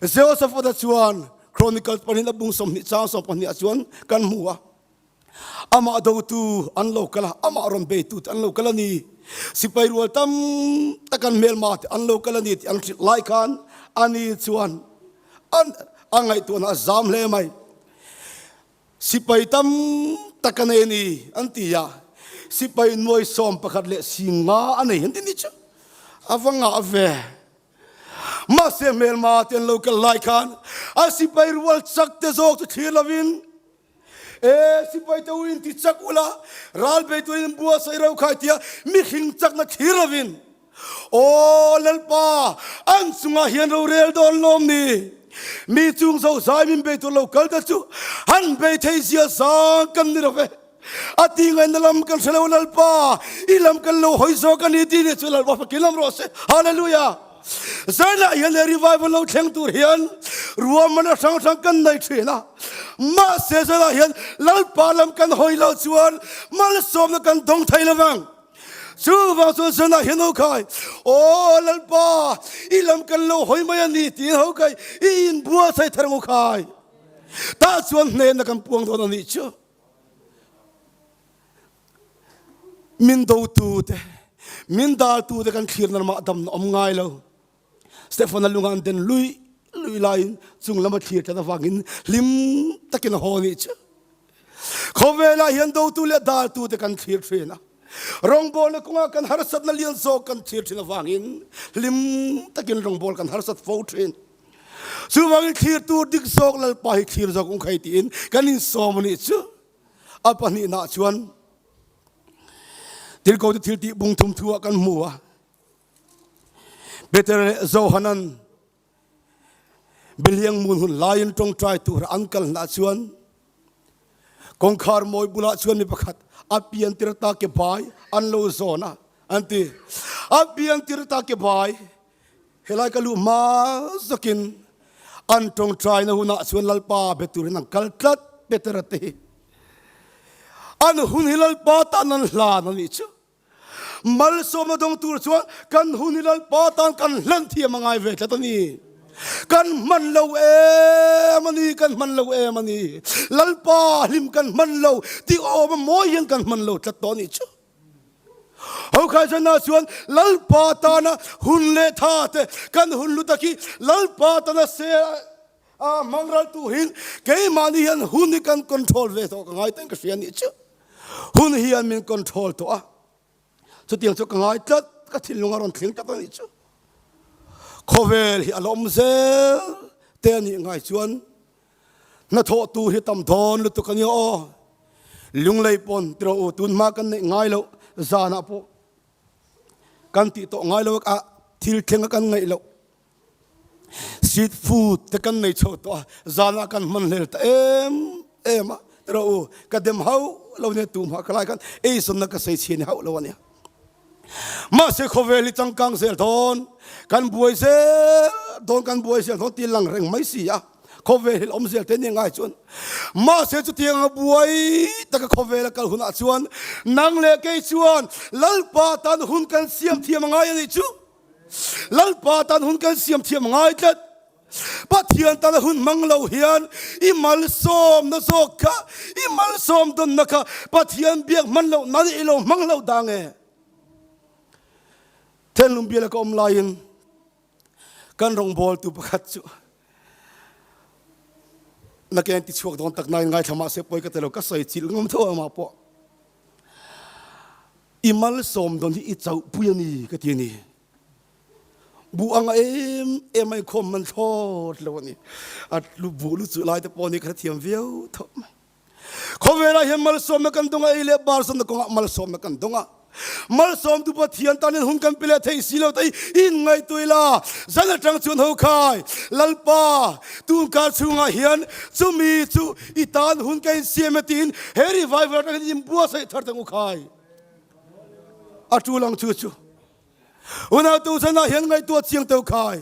Jehoshaphat-a chuan Chronicles pahnih a bung 20 chang 12 ah chuan kan hmu a. Amah dotu an lo kal a, amah rawn beitu te an lo kal a ni. Sipai rual tam tak an hmelma te an lo kal a ni tih an hrilh lai khan ani chuan an a ngaihtuahna a zam hle mai. Sipai tam tak a nei a ni an ti a, sipai nuai 11 leh 50 a nei an ti ni chu a va ngah ve. Mahse hmelma te an lo kal lai khan a sipai rual chak te zawk chu thlir lovin, E sipai te u in ti chak ula, ral bei turin in buatsaih ro khai tia mihring chakna thlir lovin, Aw Lalpa, an chungah hian rorel dawn lawm ni? Mi chung zozai min bei tur lo kal ta chu han bei thei zia zang kan ni lo ve. A ti ngaihna lam kan hre lo Lalpa, i lam kan lo hawi zawk a ni ti ni chu Lalpa fakin lam rawh se. Hallelujah! Zanah hian he revival lo thleng tur hian ruahmanna hrang hrang kan nei thin a, mahse zanah hian Lalpa lam kan hawi loh chuan malsawmna kan dawng thei lo vang. Chuvang chuan zanah hian ho khai, Aw Lalpa, i lam kan lo hawi mai a ni tiin ho khai i inbuatsaih thar ang u khai. Tah chuan hnehna kan puang dawn a nih chu. Min dotute, min daltute kan thlirna ramah damna awm ngai lo. Stefana lunga an den lui lui laiin chung lama thlir tlat avangin hlim takin a haw a nih chu. Khawvelah hian dotu leh daltute kan thlir thin a, rawngbawlna kawngah kan harsatna lian zawk kan thlir thin avangin hlim takin rawngbawl kan harsat fo thin. Chuvangin thlir tur dik zawk Lalpa hi thlir zawk ung khai tiin kan insawm a nih chu. A pahnihnaah chuan Tirhkohte thiltih bung thum thu ah kan hmu a. Peter leh Johanan Biliang mun hun laiin tawngtai tur an kal hna chuan kawngkhar mawi bulah chuan mi pakhat a pian tir ta ke bai an lo zawn a an ti. A pian tir ta ke bai helai ka luh hma zakin an tawngtaina hunah chuan Lalpa be turin an kal tlat Petera te hi. An hun hi Lalpa tan an hlan a nih chu. Malsawmna dawng tur chuan kan hun hi Lalpa tan kan hlan thiam a ngai ve tlat a ni. Kan hman lo em a ni, kan hman lo em a ni. Lalpa hlim kan hman lo tih awm a mawi hian kan hman lo tlat tawh a nih chu. Hokhaisanna chuan Lalpa tana hun leh tha te kan hun lu tak hi Lalpa tana se a hmang ral turin keimahni hian hun hi kan control ve tawh ka ngai ten ka hria a nih chu. Hun hian min control tawh a, chutiang chu ka ngai tlat, ka thinlung a rawn thleng tlat a nih chu. Khawvel hi a la awm zel te a nih ngai chuan hnathawh tur hi tam dawn lutuk a nia aw. Lunglei pawn tiraw u tun hma kan neih ngai loh zanah pawh kan tih tawh ngai lo a thil thleng a kan ngaih loh. Street food te kan nei chho tawh a, zanah kan hman hlel ta em em a, tiraw u, ka dem hauh lo nia tu hma ka lai khan eizawnna ka sawi chhi a ni hauh lo a nia. Mahse khawvel hi changkang zel dawn, kan buai zel dawn, kan buai zel dawn tih lang reng mai si a, khawvel hi la awm zel te nia ngai chuan. Mahse chutiang anga buai taka khawvel a kal hunah chuan nang leh kei chuan Lalpa tan hun kan siam thiam a ngai a nih chu. Lalpa tan hun kan siam thiam ngai tlat. Pathian tana hun hmang lo hian i malsawmna zawk kha, i malsawm dawnna kha Pathian biak hman loh nan i lo hmang lo dang e. Thenlung biala ka awm laiin kan rawngbawltu pakhat chu na ke an ti chhuak dawn tak nain ngaithla mahse pawi ka ti lo, ka sawi chilh ngam tho amah pawh. I malsawm dawn hi i chauhpui a ni ka ti a ni. Buh anga em em a inkhawm man thlawt lo a ni. A buh lu chuh lai te pawh ni ka hrethiam viau tho mai. Khawvelah hian malsawmna kan dawng a, ei leh bar zawmna kawngah malsawmna kan dawng a. Malsawmtu Pathian tanin hun kan pe leh thei si lo te hi inngaihtuah ila, zan atang chuan ho khai, Lalpa, tunkar chhungah hian chumi chu i tan hun ka insiam e tiin he revival atangin inbuatsaih thar tang u khai. A tul ang chu chu. Unautu zanah hian ngaihtuah chiang teuh khai.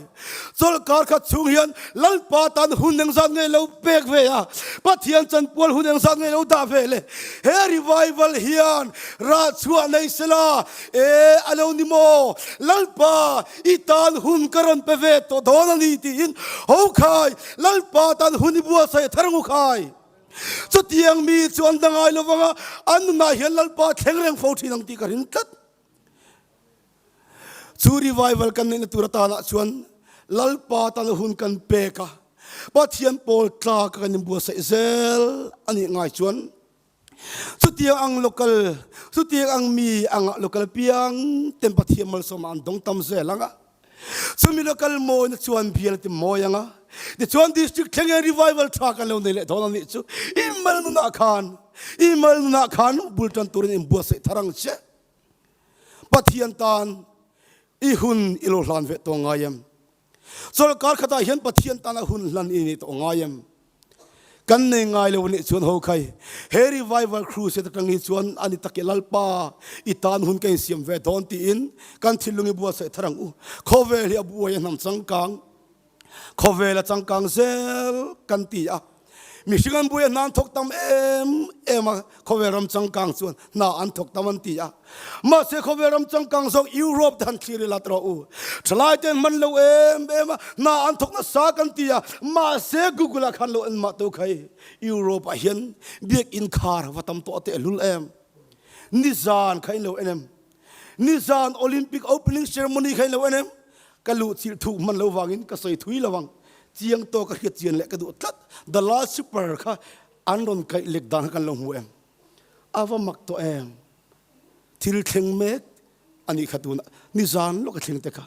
Chawlhkar khat chhung hian Lalpa tan hun engzat ngei lo pek ve a, Pathian chanpual hun engzat ngei lo dah ve le. He revival hian rah chhuah nei sela, E, a lo ni maw? Lalpa, i tan hun ka rawn pe ve tawh dawn a ni tiin ho khai, Lalpa tan hun i buatsaih thar ngu khai. Chutiang mi chu an dangai lo vang a, an nunah hian Lalpa thleng reng fo thin ang tih ka ring tlat. Chu revival kan neihna tur atanah chuan Lalpa tana hun kan pek a, Pathian pawl tlak a kan inbuatsaih zel a nih ngai chuan chutiang ang local, chutiang ang mi anga local piang ten Pathian malsawmah an dawng tam zel ang a. Chumi local mawina chuan bial a ti mawi ang a, tichuan district thleng hian revival tha kan lo nei leh dawn a nih chu. I mal nunah khan, i mal nunah khan bul tan turin inbuatsaih thar ang che. Pathian tan i hun i lo hlan ve tawh ngai em? Chawlhkar khatah hian Pathian tana hun hlan i nei tawh ngai em? Kan nei ngai lo anih chuan ho khai, he revival crusade atang hi chuan ani tak i Lalpa i tan hun ka insiam ve dawn tiin kan thinlung i buatsaih thar ang u. Khawvel hi a buai a hnam changkang. Khawvel a changkang zel kan ti a, mihring an buai a hna an thawk tam em em a, khawvel ram changkang chuan hna an thawk tam an ti a. Mahse khawvel ram changkang zawk Europe te han thlir ila tawh u, thalai te an hman lo em em a, hna an thawk nasa kan ti a, mahse Google ah khan lo en mah tawh khai, Europe ah hian biakinn khar va tam tawh tehlul em, nizan kha in lo en em? Nizan Olympic opening ceremony kha in lo en em? Ka luh chilh thuk hman lo vangin ka sawi thui lo ang. Chiang tawk a hriat chian leh ka duh tlat. The Last Supper kha an rawn kaih lek dan kha kan lo hmu em? A va mak tawh em? Thil thleng mek a nih kha tunah nizan lawk a thleng te kha.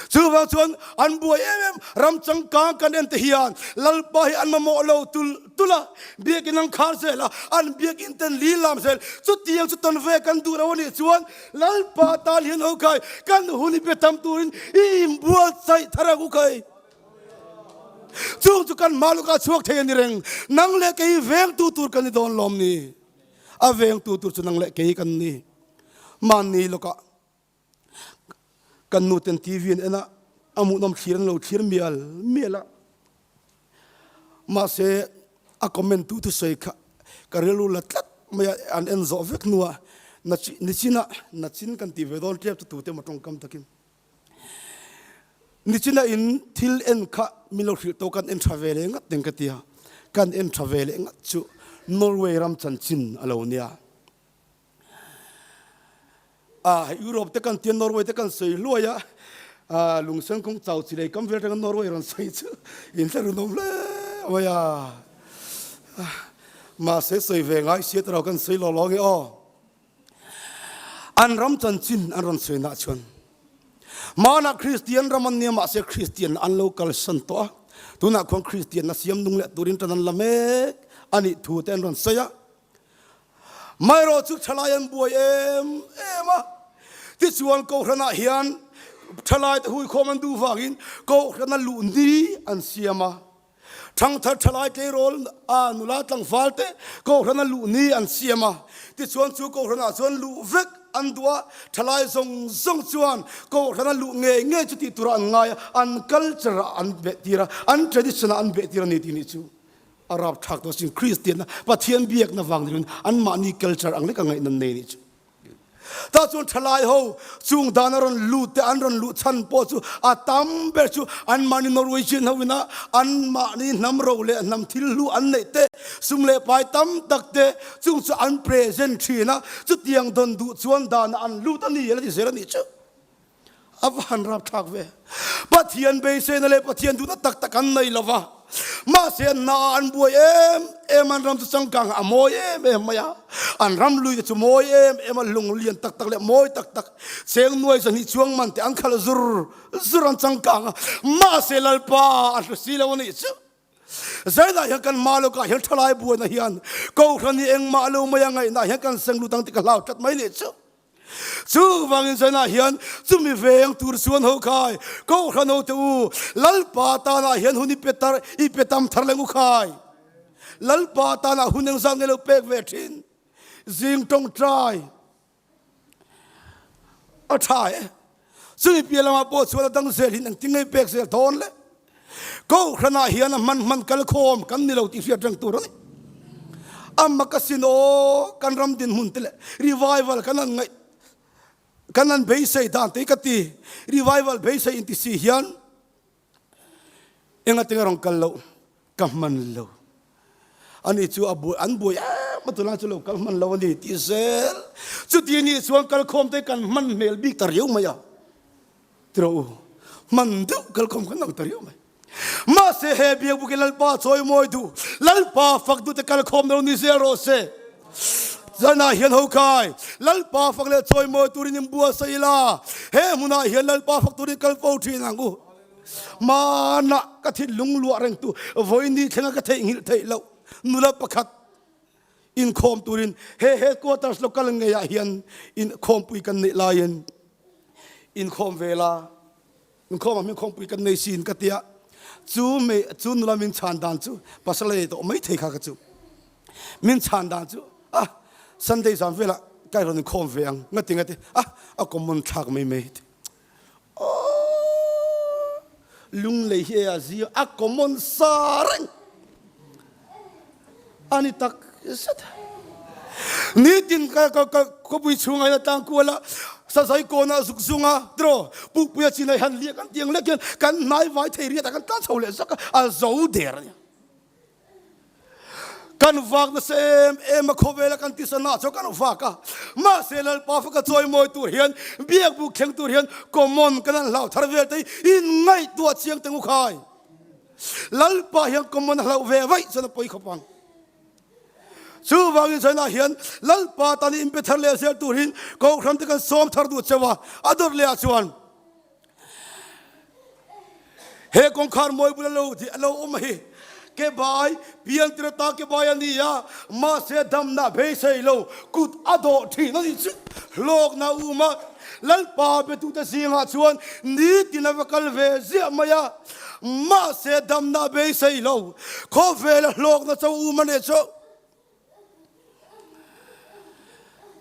Chuvang chuan an buai em em ram changkang kan en te hian Lalpa hi an mamawh lo tul tul a, biakin an khar zel a, an biakin ten li lam zel. Chutiang chu tawn ve kan duh lo a nih chuan Lalpa tan hian ho khai kan hun i pe tam turin i inbuatsaih thar ang u khai. Chung chu kan hma lawkah chhuak thei a ni reng. Nang leh kei vengtu tur kan ni dawn lawm ni? A vengtu tur chu nang leh kei kan ni. Mahni lawkah Kan nu ten TV an en a, a hmuhnawm thlir an lo thlir mial mial a. Mahse, a comment tu thusawi kha ka rilru la tlat mai a, an en zawh vek hnuah nichin a, nachin kan tih ve dawn tep chu tute emaw tawngkam takin. Nichin a in thil en kha min lo hrilh tawh kan en tha ve leh ngat ding ka ti a, kan en tha ve leh ngat chu Norway ram chanchin a lo nia. A Europe te kan tia Norway te kan sawi hluai a, a lungsen kawng chau chi lei kam vel atanga Norway rawn sawi chu in hre runawm hle mai a. Mahse sawi ve ngai sia tawh kan sawi lawk lawk nge aw. An ram chanchin an rawn sawi nah chuan Hmanah Kristian ram an nia mahse Kristian an lo kalsan tawh a, tunah khuan Kristian a siam nung leh turin tan an la mek a nih thu te an rawn sawi a. Maherawh chu thalai an buai em em a, tichuan Kohhranah hian thalaite huikhawm an duh vangin Kohhrana luh ni an siam a. Thangthar thalai tleirawl a nula tlangval te Kohhrana luh ni an siam a, tichuan chu Kohhranah chuan luh vek an duh a, thalai zawng zawng chuan Kohhrana luh ngei ngei chu tih turah an ngai a, an culture ah an behtir a, an tradition ah an behtir a ni tih nih chu. A rapthlak tawh sin Kristianna Pathian biakna vang niloin anmahni culture ang lek a ngaihna nei nih chu. Tah chuan thalai ho chung dan a rawn lut te an rawn luh chhan pawh chu a tam ber chu anmahni Norwegian ho ina anmahni hnam ro leh hnam thil hlu an neih te sum leh pai tam tak te chung chu an present thin a chutiang dawn duh chuan danah an lut a ni a la ti zel a nih chu. A va han rapthlak ve. Pathian beiseina leh Pathian duhna tak tak an nei lova. Mahse an hna ah an buai em em an ram chu changkang a mawi em em mai a. An ram lui te chu mawi em em a, lung lian tak tak leh mawi tak tak cheng nuai zahnih chuang man te an khalh zur zur an changkang a. Mahse Lalpa a hlu si lo a nih chu. Zainah hian kan hma lawkah hian thalai buaina hian Kohhran hi engmah lo mai a ngaihna hian kan seng lut ang tih ka hlau tlat mai nih chu. Chuvangin zainah hian chumi veng tur chuan ho khai, Kohhran ho te u, Lalpa tanah hian hun i pe tar, i pe tam thar leng u khai. Lalpa tanah hun engzat nge lo pek ve thin? Zing tawngtai a tha e. Chumi piah lamah pawh chuan a dang zel hin engtin nge i pek zel dawn le? Kohhranah hian a hman hman kal khawm kan ni lo tih hriat reng tur a ni. Amma ka sin aw, kan ram dinhmun te leh revival kan han ngaih kan han beisei dan te hi ka ti. Revival beisei inti si hian engatinge rawn kal loh ka hman lo. Ani chu a buai an buai em a tunlai chu lo kal hman lo a ni tih zel. Chuti nih chuan kalkhawm te kan hman hmel bik ta riau mai a. Tiraw u, hman deuh kalkhawm kan ang ta riau mai. Mahse he biakbuk hi Lalpa chawi mawi duh, Lalpa fak duh te kalkhawm lo ni zel rawh se. Zanah hian ho kai, Lalpa fak leh chawi mawi turin in buatsaih ila, he hmunah hian Lalpa fak turin kal fo thin ang u. Manah ka thinlung luah rengtu vawiin thlenga ka theihnghilh theih loh nula pakhat inkhawm turin he headquarters local ngeiah hian inkhawmpui kan neih laiin inkhawm ve la, inkhawm ah inkhawmpui kan nei sin ka tia, chu me chu nula min chhan dan chu pasal a nei tawh mai thei kha ka chu min chhan dan chu a Sunday zan velah ka rawn inkhawm ve ang ngati ngati a a common thlak mai mai ti. Aww lunglei hi a zia a common sa reng a ni tak zet. Nitin ka ka ka khawpui chhungah hian a tlang kual a, sazai kawnah zuk zung a tiraw pukpuia chinai han liak an tiang lek hian kan hnai vai thei riatah kan tlan chho leh zak a, a zo der a ni. Kan vak nasa em em a, khawvela kan tisa nah chu kan vak a, mahse Lalpa faka chawi mawi tur hian biakbuk thleng tur hian common kan han hlau thar vel te hi inngaihtuah chiang teng u khai. Lalpa hian common a hlauh ve vaih chuan a pawi khawp ang. Chuvangin China hian Lalpa tan inpe thar leh zel turin Kohhran te kan sawm thar duh cheu a, a dawt leh ah chuan. He kawngkhar mawi bula lo a lo awm hi ke bai pian tir ata ke bai a ni a, mahse damna beisei lo kut a dawh thin a nih chu. Hlawkna um a, Lalpa betute zingah chuan nitin a va kal ve ziah mai a, mahse damna beisei lo khawvela hlawkna cho um a nih chu.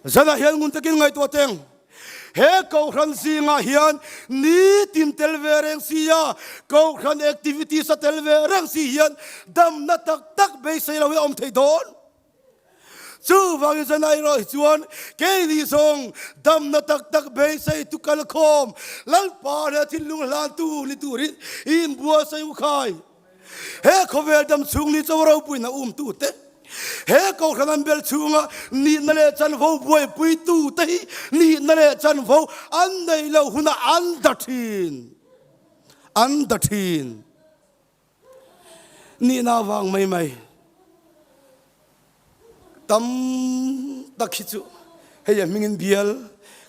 Zanah hian ngun takin ngaihtuah teng. He Kohhran zingah hian nitin tel ve reng si a, Kohhran activities a tel ve reng si hian damna tak tak beisei lo hi a awm thei dawn. Chuvangin zanah erawh hi chuan keini zawng damna tak tak beisei tu kalkhawm Lalpa leh thinlung hlantu ni turin i inbuatsaih u khai. He khawvel dam chhung ni chaw ropuina umtute, he kohhran an bel chhunga nihna leh chanvo buaipuitute hi nihna leh chanvo an neih loh hunah an da thin, an da thin. Nihna avang mai mai tam tak hi chu hei a hmingin bial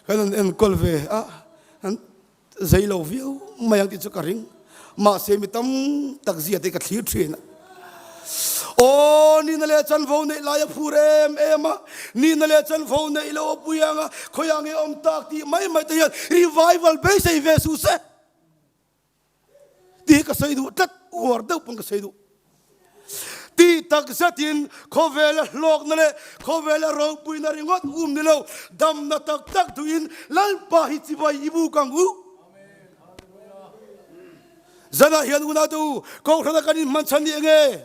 kan rawn enkawl ve a, an Zei lo viau mai ang tih chu ka ring. Mahse mi tam tak zia te ka thlir thin a. Aw, nihna leh chanvo neih lai a phur em em a, nihna leh chanvo neih loh a pui ang a, khawiah nge awm tak tih mai mai te hian revival beisei ve suh se tih hi ka sawi duh tlat, uar deuh pawn ka sawi duh. Tih tak zetin khawvela hlawkna leh khawvela ropuina ringawt um ni lo, damna tak tak duhin Lalpa hi chibai i buk ang u. Zanah hian unau te u, Kohhrana kan inhman chhan ni enge?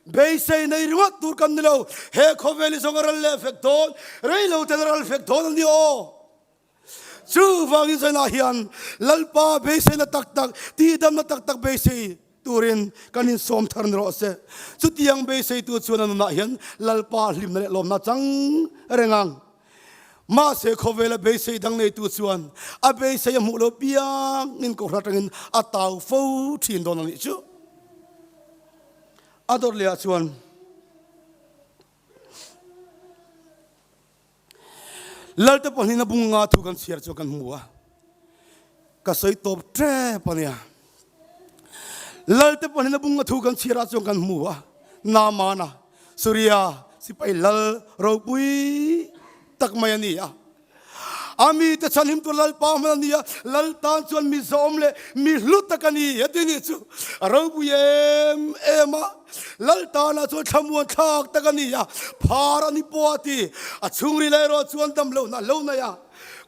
Beisei nei ringawt tur kan ni lo, he khawvel hi zawng a ral leh fek dawn, rei lo ten a ral fek dawn a ni aw. Chuvangin zanah hian Lalpa beiseina tak tak, tihdamna tak tak beisei turin kan insawm thar ni rawh se. Chutiang beiseitu chuan a nunah hian Lalpa hlimna leh lawmna chang reng ang. Mahse khawvela beisei dang neitu chuan a beisei a hmuh loh piangin kohhran atangin a tau fo thin dawn a nih chu. A dawt lehah chuan. Lalte pahnihin a bung nga thu kan chhiar chu kan hmu a, ka sawi tawp tep a nia. Lalte pahnihin a bung nga thu kan chhiar ah chuan kan hmu a, Naamana, Suria sipai lal ropui tak mai a ni a. A mite chhanhim tur Lalpa hman a ni a, Lal tan chuan mi zawm leh mi hlu tak a ni a ti nih chu a ropui em em a. Lal tanah chuan thlamuan thlak tak a ni a, phar a ni pawh a ti. A chhungril erawh chuan dam lohna a lo nei a,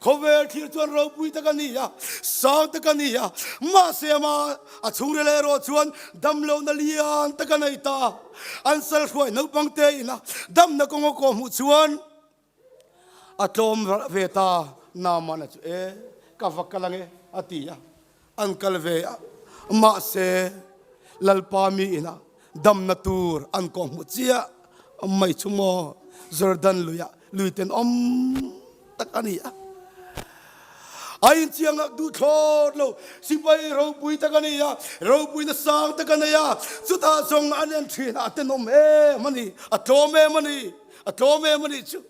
khawvel thlir chuan ropui tak a ni a, sang tak a ni a, mahse ama a chhungril erawh chuan dam lohna lian tak a nei ta. An sal hruai naupang te ina damna kawng a kawh hmuh chuan A tlawm ve ta, Naamana chu e, ka va kal ange a ti a, an kal ve a, mahse Lalpa mi ina damna tur an kawh hmuh chiah mai chu maw Jordan luiah lui tenawm tak a ni a. A inchiang ngak duh thlawt lo, sipai ropui tak a ni a, ropuina sang tak a nei a, chutah zawng an en thin a, a tenawm em a ni, a tlawm em a ni. A tlawm em a nih chu.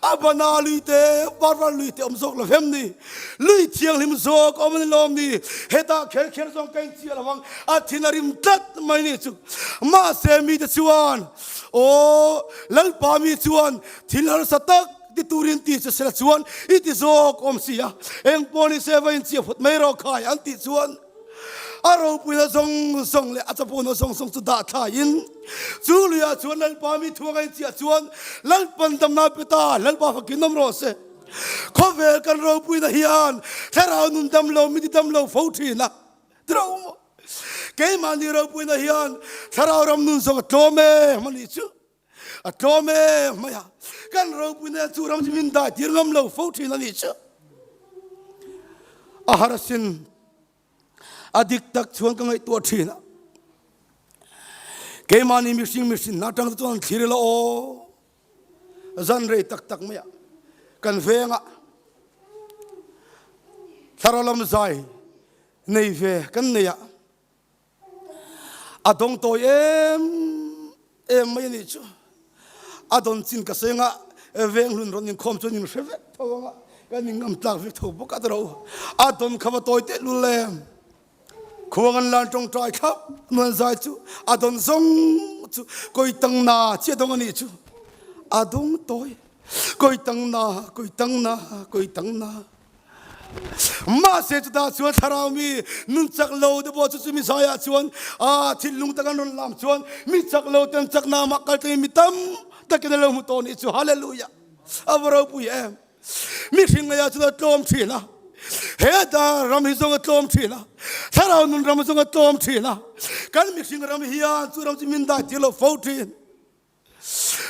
A bana lui te, parvar lui te awm zawk lo hem ni. Lui thianghlim zawk awm a ni lawm ni. Hetah kher kher zawng ka inchiah lo ang, a thin a rim tlat mai nih chu. Mahse mite chuan, Aw, Lalpa mi chuan thil harsa tak ti turin ti che sela chuan i ti zawk awm si a, engpawh ni se va inchiah phawt mai rawh khai an tih chuan, A ropuina zawng zawng leh a chapona zawng zawng chu dah thlaiin chu luiah chuan Lalpa mi thu a ngaihchiah chuan Lalpan damna pe ta, Lalpa fakin awm rawh se. Khawvel kan ropuina hian thlarau nun dam lo mi ti dam lo fo thin a, tiro maw? Keimahni ropuina hian thlarau ram nun zawng a tlawm em a nih chu. A tlawm em mai a, kan ropuina chu ram chu min dai tir ngam lo fo thin a nih chu. A har asin a dik tak chuan ka ngaihtuah thin a. Keimahni mihring mihrin na atang te chuan thlir ila aw. Zan rei tak tak mai a kan venga thlarau lam zai nei ve kan nei a. A dawng tawi em em mai a nih chu. A dawn chin ka sawi anga veng hlun rawn inkhawm chuan in hre vek tho anga kan in ngam tlak vek tho bawk a tiro. A dawn kha va tawi teh lul em. Khuang an lan tawngtai thlap nuan zai chu a don zawng chu koi tang na chi a dawng a nih chu a dawng tawi koi tang na koi tang na koi tang na mahse chutah chuan thlarau mi nun chak lo te pawh chu chumi zaiah chuan a thinlung tak an rawn lam chuan mi chak lo ten chakna mah kal tlangin mi tam takin a lo hmu tawh nih chu hallelujah a va ropui em Mihring ngaiah chuan a tlawm thin a, he dar ram hi zawng a tlawm thin a, thlarau nun ram zawng a tlawm thin a, kan mihring ram hian chu ram chu min dai tir lo fo thin.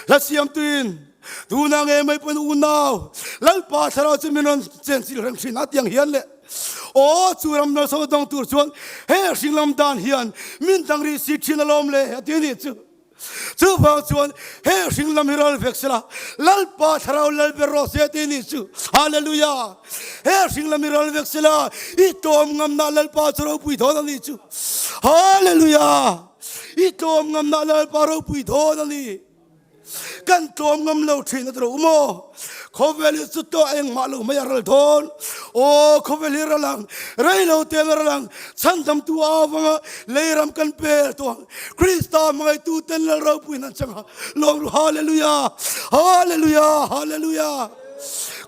Hla siamtuin tuna nge mai pawhin unau Lalpa thlarau chu min rawn chenchilh reng thin a tiang hian le aw chu ram nawlsawm dawng tur chuan he hring lam dan hian min dang rih si thin alawm le a ti a nih chu. Chuvang chuan he hring lam hi ral vek sela, Lalpa thlarau lal ber rawh se tih ni chu. Hallelujah! He hring lam hi ral vek sela, i tlawm ngamna Lalpa chu ropui dawn a ni chu. Hallelujah! I tlawm ngamna Lalpa ropui dawn a ni. Kan tlawm ngam lo thin a ti rawh u maw? Khawvel hi chu tawh engmah lo mai a ral dawn. Aw khawvel hi ral ang, rei lo te ang ral ang, chhandamtu avanga lei ram kan pel tawh ang. Krista hmangaihtu ten lal ropuiin an chang a, lawm ru Hallelujah, Hallelujah, Hallelujah.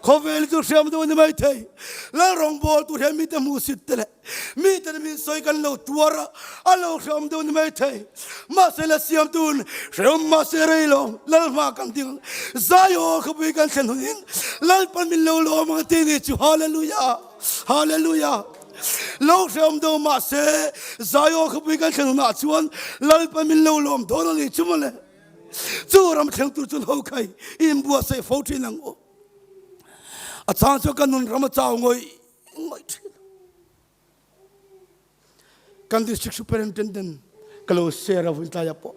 Khawvel hi chu hriam deuh a ni mai thei. Lal rawngbawl tur hian mite hmuhsit te leh mite min sawi kan lo tuar a, a lo hreawm deuh a ni mai thei. Mahse la siamtun hreawm mahse rei lo lal hma kan ding Zion khawpui kan thlen hunin Lalpan min lo lawm ang ti ni chu Hallelujah Hallelujah Lo hreawm deuh mahse Zion khawpui kan thlen hunah chuan Lalpan min lo lawm dawn a ni chu mawle. Chu ram thleng tur chuan ho khai inbuatsaih fo thin ang u. A chang chuan kan nun ram a chau ngawih ngawih thin. Kan district superintendent ka lo share a vun tlai ah pawh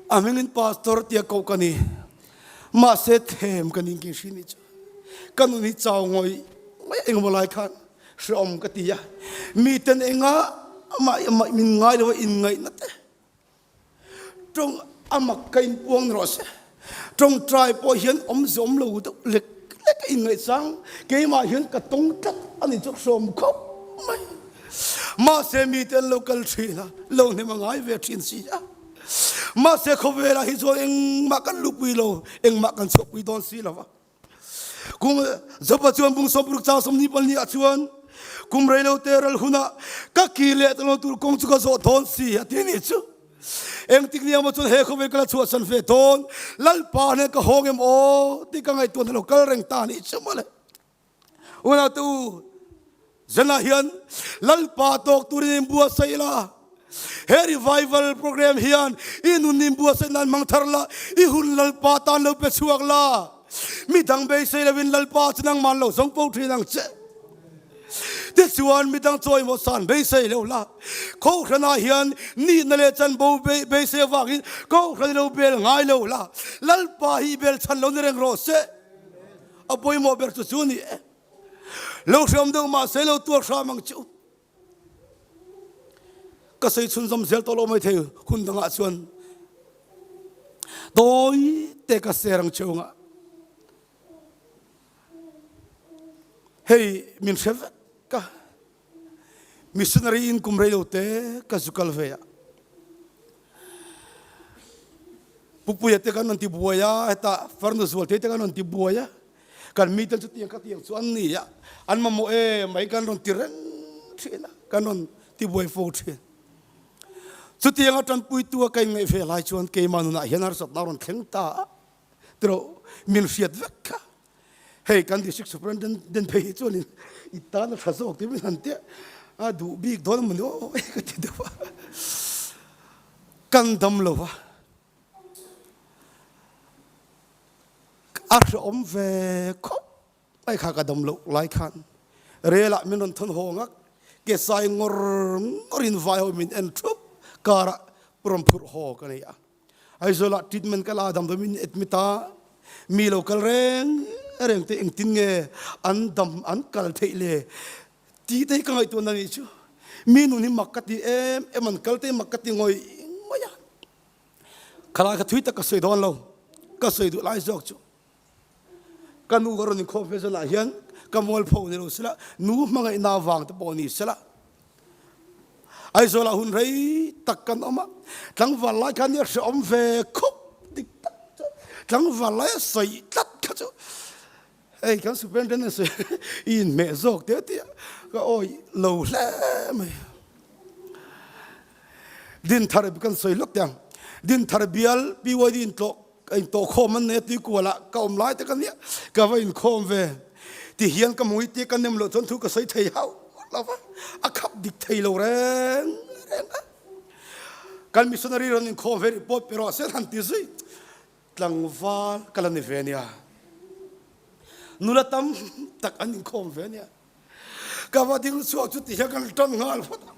a hmingin pastor tia koh ka ni mahse them ka ning kin hri ni chu ka nun hi chau ngawih ngawih engemaw lai khan hreawm ka ti a miten enga amah amah min ngai lo a inngaihna te Tawng a mak ka inpuang ni rawh se. Tawngtai pawh hian awmze awm lo deuh lek lek a inngaihchang. Keimah hian ka tawng tlat a ni chu hrawm khawp mai. Mahse mite an lo kal thin a, lo hnem a ngai ve thin si a. Mahse khawvelah hi chuan engmah kan lupui lo, engmah kan chhuahpui dawn si lo va. Kum Jopa chuan bung sawmruk chang sawmhnih pahnih ah chuan kum rei lo te ral hunah ka ki leh ta lo tur kawng chu ka zawh dawn si a ti ni chu. Engtik ni emaw chuan he khawvel ka la chhuahsan ve dawn, Lalpa hnen ka hawng em aw tih ka ngaihtuahna lo kal reng ta ni chu mawle. Unau te u, zanah hian Lalpa tawk turin inbuatsaih la. He revival program hian i nun inbuatsaih nan hmang thar la, i hun Lalpa tan lo pe chhuak la. Midang beisei lovin Lalpa chu nangman lo zawng po thin ang che. Tichuan midang chawimawh san beisei lo la. Kohhranah hian nihna leh chanbo beisei avangin Kohhran i lo bel ngai lo la. Lalpa hi i bel chhan lo ni reng rawh se. A pawimawh ber chu chu ni e. Lo hreawm deuh mahse lo tuar hram ang chu. Ka sawi chhunzawm zel tawh lo mai thei hun dangah chuan tawi te ka ser ang cheu anga hei min hre vek ka missionary in kum rei lo te ka zu kal ve a. Pupuia te kan rawn ti buai a, hetah farnu zualte te kan rawn ti buai a, kan miten chutiang khatiang chu an ni a, an mamawh em mai kan rawn ti reng thin a, kan rawn ti buai fo thin. Chutianga tanpuitu a ka inngaih ve lai chuan keimah nunah hian harsatna a rawn thleng ta a, tiraw min hriat vek kha. Hei kan district superintendent phei hi chuanin i tan a tha zawk tih min han tia a duh bik dawn emaw ni aw ka ti deuh a, kan dam lo va, a hrehawm ve khawp mai kha ka dam loh lai khan rel ah min rawn thawn haw ngak ke sai ngawr ngawr in vai ho min en thup karah rawn phurh haw ka nei a. Aizawl ah treatment ka la a damdawi min admit a, mi lo kal reng reng te engtin nge an dam an kal theih le tih te hi ka ngaihtuahna nih chu. Mi nun hi mak ka ti em em an kal te hi mak ka ti ngawih ngawih a. Khalai kha thui tak ka sawi dawn lo, ka sawi duh lai zawk chu ka nu ka rawn inkhawm ve zawnah hian ka mualpho ni lo sela, nu hmangaihna vang te pawh ni sela. Aizawlah hun rei tak kan awm a, tlangval lai khan nia hrehawm ve khup dik tak chu tlangval lai a sawi tlat kha chu hei kan superintendent sawi i inhmeh zawk te tia ka awi lo hle mai. Dinthar kan sawi lawk teh ang, Dinthar bial PYD intlawh Ka intawhkhawm an nei a tuikualah ka awm lai te ka nia ka va inkhawm ve ti hian ka mui tia ka nem loh chuan thu ka sawi thei hauh lo va, a khap dik thei lo reng reng a. Kan missionary rawn inkhawm ve report pe rawh se han ti zui tlangval ka la ni ve nia, nula tam tak an inkhawm ve nia. Ka va ding chhuak chu ti hian kan tan nghal phawt a,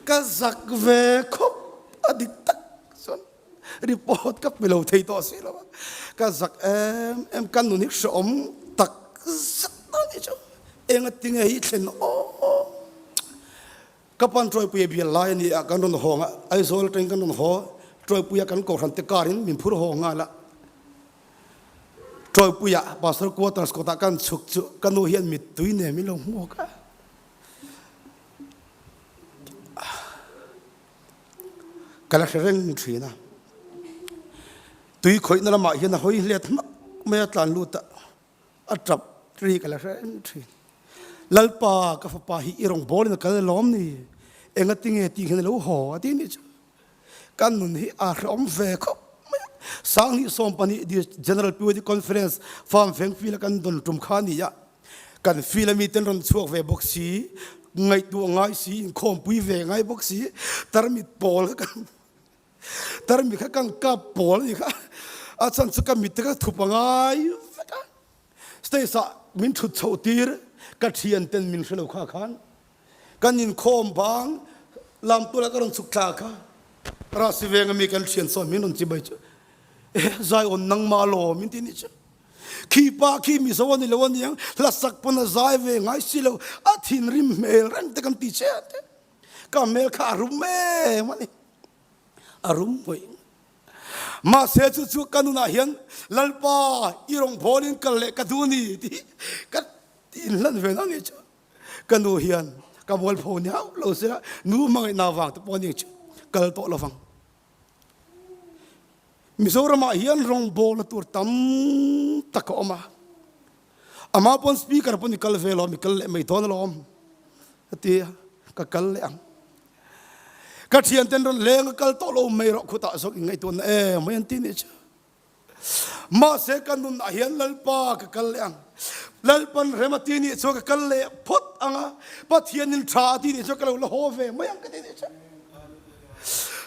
ka zak ve khawp a dik tak chuan report ka pe lo thei tawh si lo a, ka zak em em ka nun hi hrehawm tak zet a ni chu, enga tinge hi thlen aw ka pan Tawipui a bial lai a ni a, kan rawn hawng a, Aizawl atangin kan rawn haw Tawipui a kan kohhran te car in min phur haw nghal a. Ṭawipuiah Pastor Quarters kawtah kan chhuk chu ka nu hian mittui nen min lo hmuak a. Ka la hre reng ṭhin a. Tui khawihna lamah hian a hawi hlet hmak mai a tlan lut a, a ṭap ri ka la hre reng ṭhin. Lalpa ka fapa hi i rawngbawlin a kal alawm ni, engatinge tih hian a lo haw a ti nih chu. Kan nun hi a hrehawm ve khawp mai a. Sanghnih 12 di General PYD Conference Farm Veng Field a kan dawn tum kha a ni a. Kan field a miten rawn chhuak ve bawk si, ngaihtuah ngai si, inkhawmpui ve ngai bawk si, tarmit pawl kha kan tarmit kha kan kap pawl a ni kha. A chhan chu ka mit te kha thup a ngai vek a. Stage ah min thut chhoh tir ka thian ten min hre lo kha khan kan inkhawm bang lam tulah ka rawn chhuk thla kha Rasi veng ami kan thian sawn min rawn chibai chu e Zion nangmah law min ti nih chu khi pa khi Mizo a ni lo aniang hlasak pawn a zai ve ngai si lo a thinrim hmel reng te kan ti che te ka hmel kha a rum em a ni a rum hmawih Mahse chu chu ka nunah hian Lalpa i rawngbawlin kal leh ka duh a ni tih ka inhlan ve na ngei chu. Ka nu hian ka mualpho ni hauh lo se nu hmangaihna vang te pawh a ni chu kal tawh lo vang. Mizoramah hian rawngbawlna tur tam tak a awm a, amah pawn speaker pawn i kal ve lawm i kal leh mai dawn alawm a ti a, ka kal leh ang. Ka thianten rawn leng a kal tawh lo mai rawh khutah zawk in ngaihtuahna em mai an ti nih chu. Mahse ka nunah hian Lalpa ka kal leh ang. Lalpan rem a ti nih chuan ka kal leh phawt ang a, Pathianin tha a ti nih chuan ka lo la haw ve mai ang ka ti nih chu.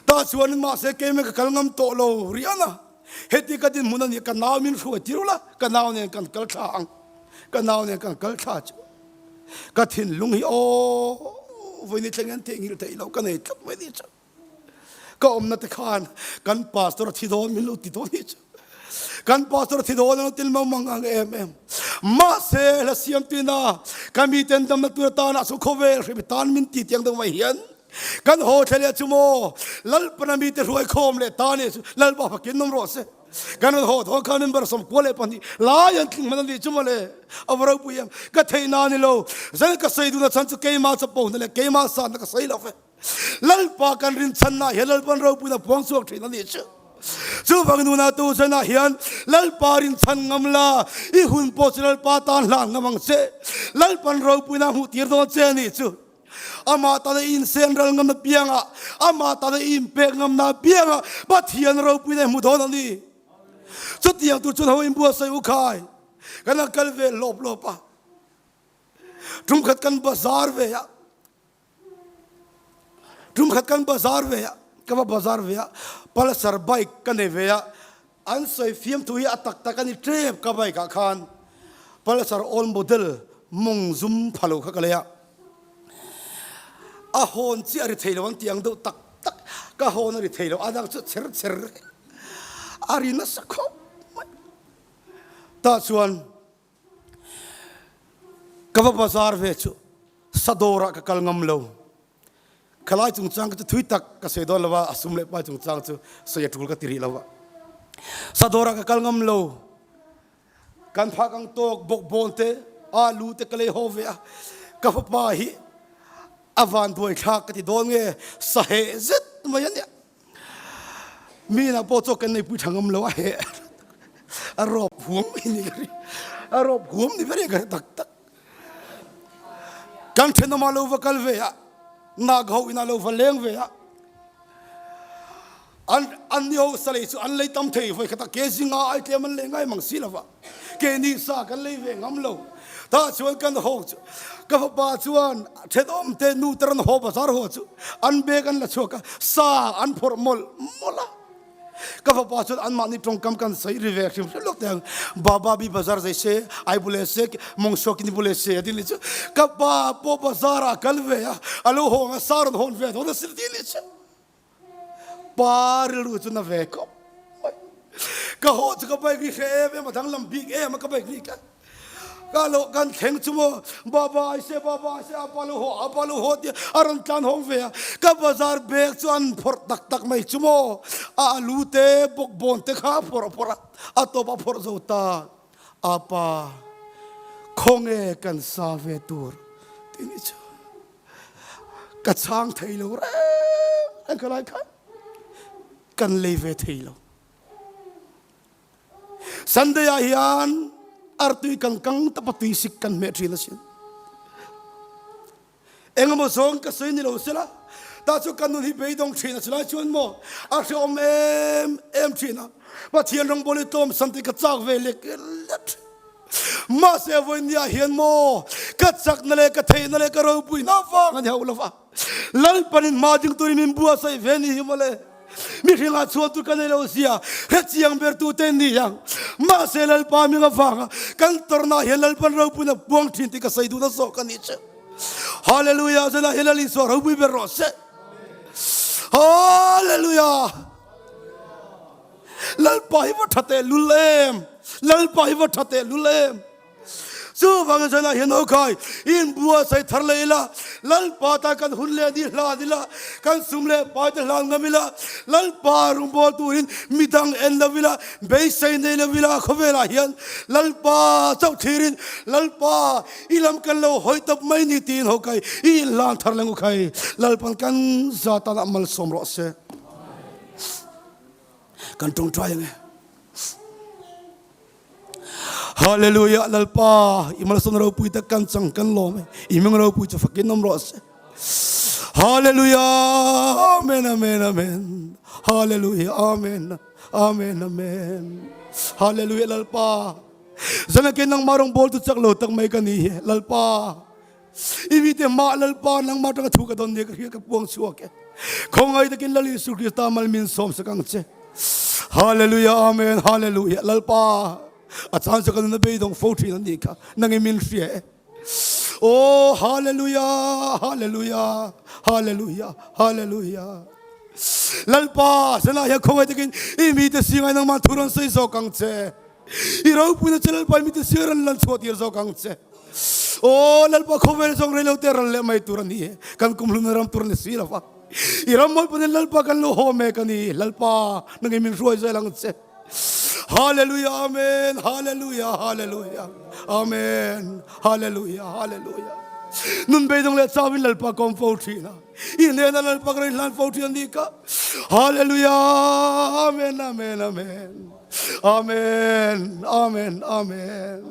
Tah chuanin mahse keimah ka kal ngam tawh lo rian a, heti ka dinhmun a nih ka nau min hruai tir ula, ka nau nen kan kal thla ang. Ka nau nen kan kal thla chu. Ka thinlung hi aw vawiin thleng hian theihnghilh theih loh ka nei tlat mai ni chu. Ka awmna te khan kan pastor a thi dawn min lo ti dawn ni chu. Kan pastor a thi dawn an lo til mang mang ang em em. Mahse hla siam tuina ka miten damna tur atana chu khawvel hrim tan min ti tiang deuh mai hian kan haw thle leh chu maw Lalpana mite hruai khawm leh ta ni chu Lalpa fakin awm rawh se. Kan rawn haw thawn kha member 42 lai an tling hman a nih chu mawle. A va ropui em. Ka theih na a ni lo. Zan ka sawi duhna chhan chu keimah chapo-na leh keimah sanna ka sawi lo ve. Lalpa kan rinchhanna hian Lalpan ropuina puang chhuak thin a nih chu. Chuvang nuna tu zanah hian Lalpa rinchhan ngam la, i hun pawh chu Lalpa tan hlan ngam ang che. Lalpan ropuina hmuh tir dawn che a nih chu. Amah tana i insen ral ngamna piangah, amah tana i inpek ngamna piangah Pathian ropuina i hmu dawn a ni. Chutiang tur chuan ho inbuatsaih u khai, kan han kal ve lawp lawp a. Tumkhat kan bazar ve a, tumkhat kan bazar ve a, ka va bazar ve a, Pulsar bike ka nei ve a, An sawi fiamthu hi a tak tak a ni tep ka bike ah khan Pulsar old model mawng zum pha lo kha ka lei a, a hawn chiah a ri thei lo an tih ang deuh tak tak ka hawn a ri thei lo a dang chu chher chher a ri nasa khawp mai tah chuan ka va bazar ve chu sadawr ah ka kal ngam lo. Khalai chungchang ka chu thui tak ka sawi dawn lo a, a sum leh pai chungchang chu sawi a tul ka ti rih lo a. Sadawrah ka kal ngam lo, kan phak ang tawk bawkbawn te, alu te ka lei haw ve a, ka fapa hi. A vanduai thlak ka ti dawn nge sa heh zet mai a nia. Mi inah pawh chaw kan neipui tha ngam lo a heh a rawp huam mai ni ka ri a rawp huam ni ber in ka hre tak tak. Kan thenawmah lo va kal ve a, nak ho inah lo va leng ve a. An an ni ho sa lei chu an lei tam thei vawi khat a, ke zinga ai tlem an lei ngai mang si lova, ke ni sa kan lei ve ngam lo. Tah chuan kan ho chu ka fapa chuan thenawm te nu te rawn haw bazar haw chu an bag an la chhuak a, sa an phawrh mawlh mawlh a. Ka fapa chuan anmahni tawngkam kan sawi ri ve hrim hrim lawk teh ang, Baba bi bazar zai se, ai bule se, mawng suak in i bule se a ti leh chu. Ka pa pawh bazar ah a kal ve a, a lo haw ang a, sa rawn hawn ve dawn a si ti leh chu. Pa rilru chu na ve khawp mai. Ka haw chu ka bike ri hre em em a, danglam bik em a ka bike ri kha. Ka lo kan thleng chu maw Baba ai se Baba ai se apa lo haw apa lo haw tia a rawn tlan hawng ve a. Ka bazar bag chu an phawrh tak tak mai chu maw a alu te bawkbawn te kha a phawrh a phawrh a, a tawp a phawrh zo ta. Apa khawnge kan sa ve tur tih ni chu. Ka chhang thei lo reng reng ka lai khan kan lei ve thei lo. Sunday ah hian artui kan kang tapa tui sik kan hmeh thin asin. Engemaw zawng ka sawi ni lo sela, tah chu ka nun hi beidawng thin a chulai chuan maw a hreawm em em thin a. Pathian rawngbawl hi tlawm san tih ka chak ve lek lek thin. Mahse vawinia hian maw ka chakna leh ka theihna leh ka ropuina vang a ni hauh lova, Lalpanin hma ding turin min buatsaih ve ni hi mawle. Mihringah chhuan tur ka nei lo zia hrechiang ber tute ni ang. Mahse Lalpa hming avanga kan tawrhna hian Lalpan ropuina puang thin tih ka sawi duhna zawk a ni che. Hallelujah! Zanah hian Lal Isua ropui ber rawh se. Hallelujah! Lalpa hi va tha teh lul em! Lalpa hi va tha teh lul em! Chuvangin zanah hian aw khai, in buatsaih thar leh ila, Lalpa tan kan hun leh ni hlan ila, kan sum leh pai te hlan ngam ila, Lalpa rawngbâwl turin midang en lo ila, beisei nei lo ila, khawvelah hian Lalpa chauh thlirin, Lalpa i lam kan lo hawi tawp mai ni tiin haw kai, i inhlan thar leh ngu khai, Lalpan kan za tanah malsawm rawh se. Kan tawngtai ang e. Hallelujah Lalpa i malsawm ropui tak kan chang kan lawm e. I hming ropui chu fakin awm rawh se. Hallelujah Amen Amen Amen Hallelujah Amen Amen Amen Hallelujah Lalpa Zanakin nangmah rawngbawl tu chak lo tak mai ka ni hi Lalpa I mite mah Lalpa nangmah atanga thu ka dawn nia ka hria ka puang chhuak e. Khawngaih takin Lal Isu Krista mal min sawm sak ang che. Hallelujah Amen Hallelujah Lalpa a chan chu ka nuna beidawng fo thin a nih kha nangin min hria e. Oh Hallelujah Hallelujah Hallelujah Hallelujah Lalpa zanah hian khawngaih takin i mite singai nangmah thu rawn sawi zawk ang che. I ropuina che Lalpa i mite singai rawn lan chhuah tir zawk ang che. Aw Lalpa khawvel zawng rei lo te ral leh mai tur a ni e, kan kum hlun ram tur a ni si lo va. I ram mawi panin Lalpa kan lo haw mek a ni, Lalpa nangin min hruai zel ang che. Hallelujah Amen Hallelujah Hallelujah Amen Hallelujah Hallelujah Nun beidawng leh chauhin Lalpa ka awm fo thin a, i hnena Lalpa ka rawn hlan fo thin a ni ka. Hallelujah Amen Amen Amen. Amen Amen Amen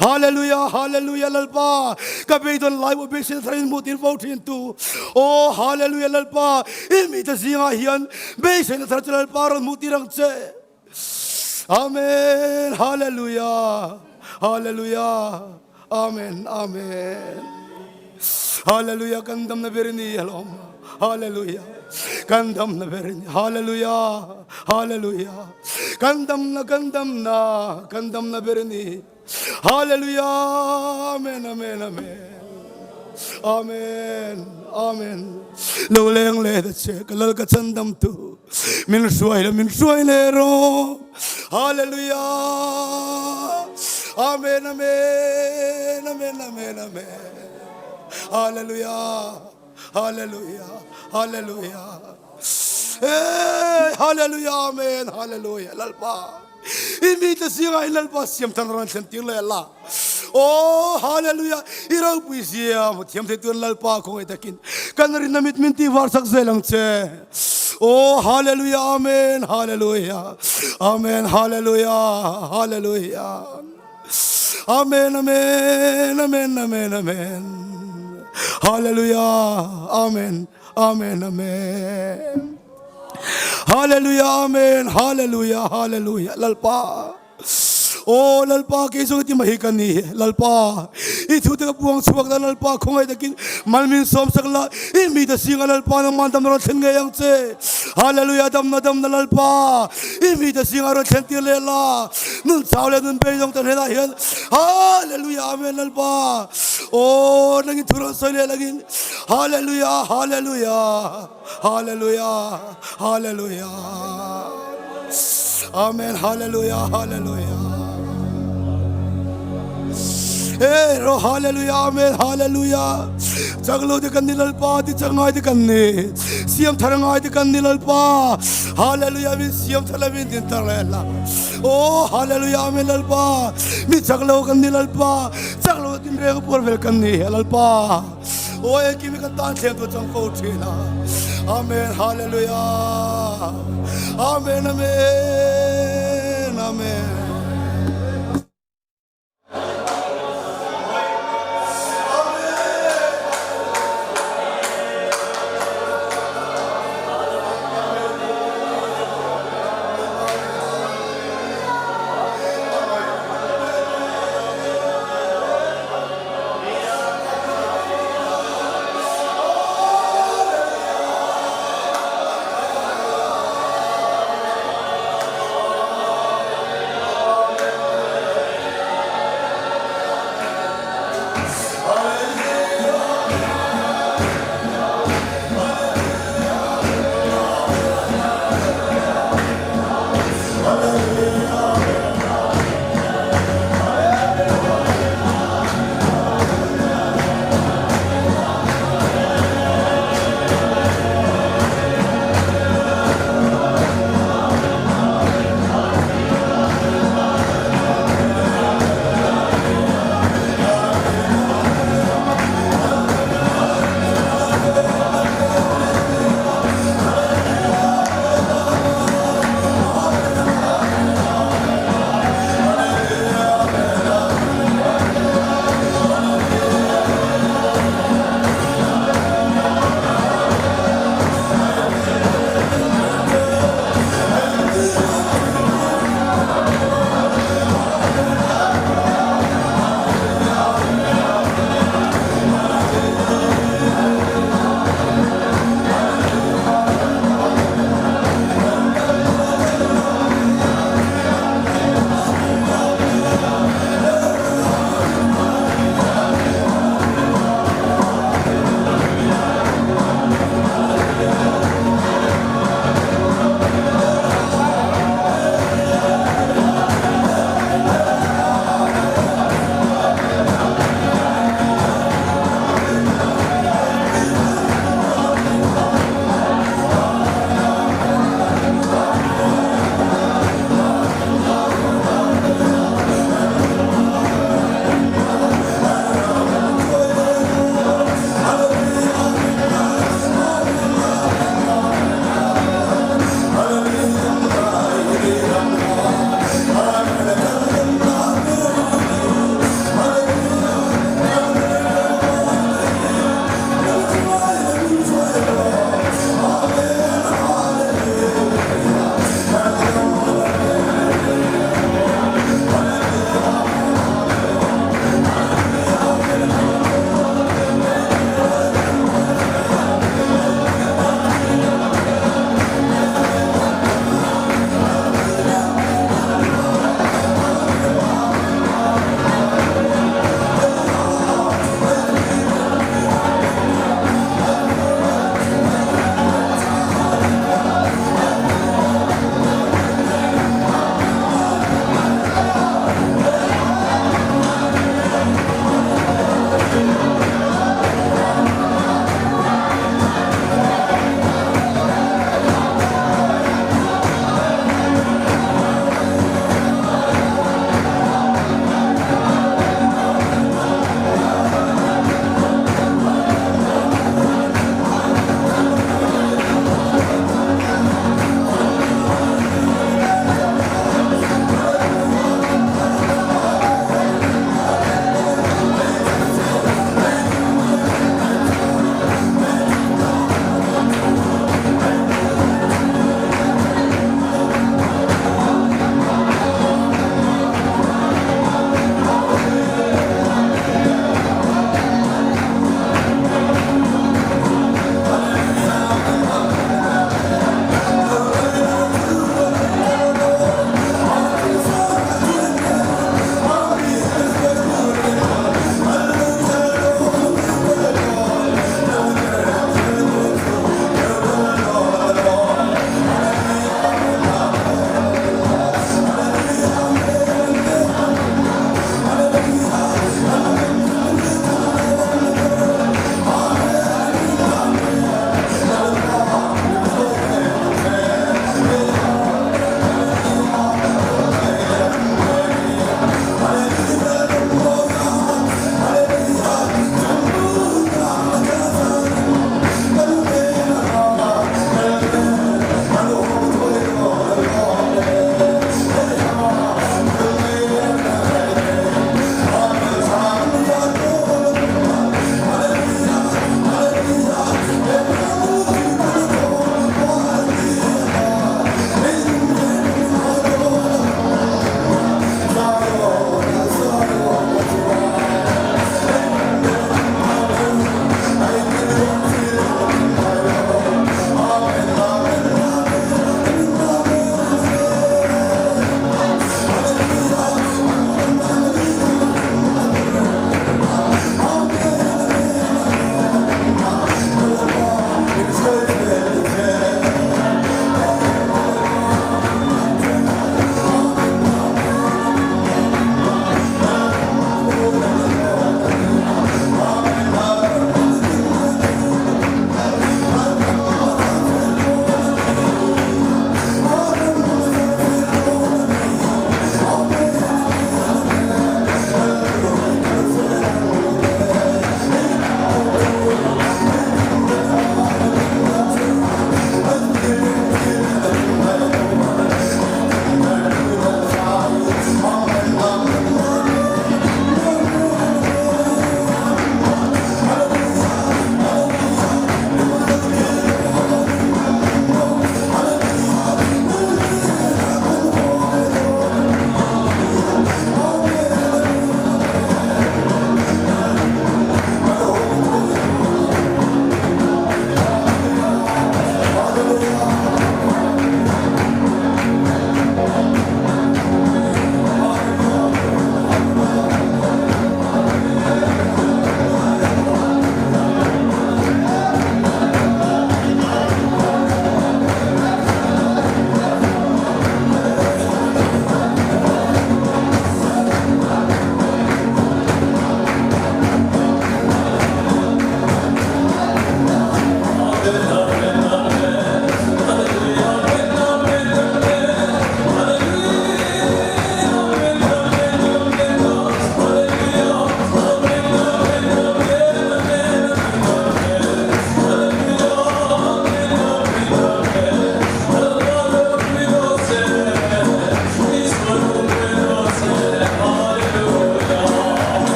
Hallelujah Hallelujah Lalpa ka beidon lai mo beisei thar in hmuh tir fo thin tu Oh Hallelujah Lalpa i mi te zingah hian beiseina thar chu Lalpa rawn hmuh tir ang che Amen Hallelujah Hallelujah Amen Amen Hallelujah kan damna ber ni alawm Hallelujah kan damna ber ni Hallelujah Hallelujah kan damna kan damna kan damna ber ni Hallelujah Amen Amen Amen Amen Amen lo leng le ta che ka lal ka chan dam tu min hruai la min hruai le ro Hallelujah Amen Amen Amen Amen Amen Hallelujah Hallelujah Hallelujah Hey Hallelujah Amen Hallelujah Lalpa i mi te zinga in Lalpa siam than ran thlen tir le la. Aw Hallelujah i ropui zia hmu thiam thei tuan Lalpa khawngaih takin kan rinna mit min tih var sak zel ang che. Aw Hallelujah Amen Hallelujah Amen Hallelujah Hallelujah Amen Amen Amen Amen Amen Hallelujah Amen Amen Amen Hallelujah Amen Hallelujah Hallelujah Lalpa Aw Lalpa kei zawng ti mai hi ka ni Lalpa i thu te ka puang chhuak ta Lalpa khawngaih takin mal min sawm sak la i mi te singa Lalpa nangman dam rawn thlen ngei ang che Hallelujah damna damna Lalpa i mi te singa rawn thlen tir leh la nun chau leh nun beidawng te hnenah hian Hallelujah Amen Lalpa aw nangin thu rawn sawi leh langin Hallelujah Hallelujah Hallelujah Hallelujah Amen Hallelujah Hallelujah Hey ro Hallelujah Amen Hallelujah Chaklo te kan ni lalpa ti chak ngai te kan ni siam thar ngai te kan ni lalpa Hallelujah min siam thar la min din tar le la Oh Hallelujah Amen lalpa mi chaklo kan ni lalpa chaklo tin reng puar vel kan ni lalpa Aw engkim hi kan tan thleng tur chang fo thin a. Amen Hallelujah. Amen Amen Amen.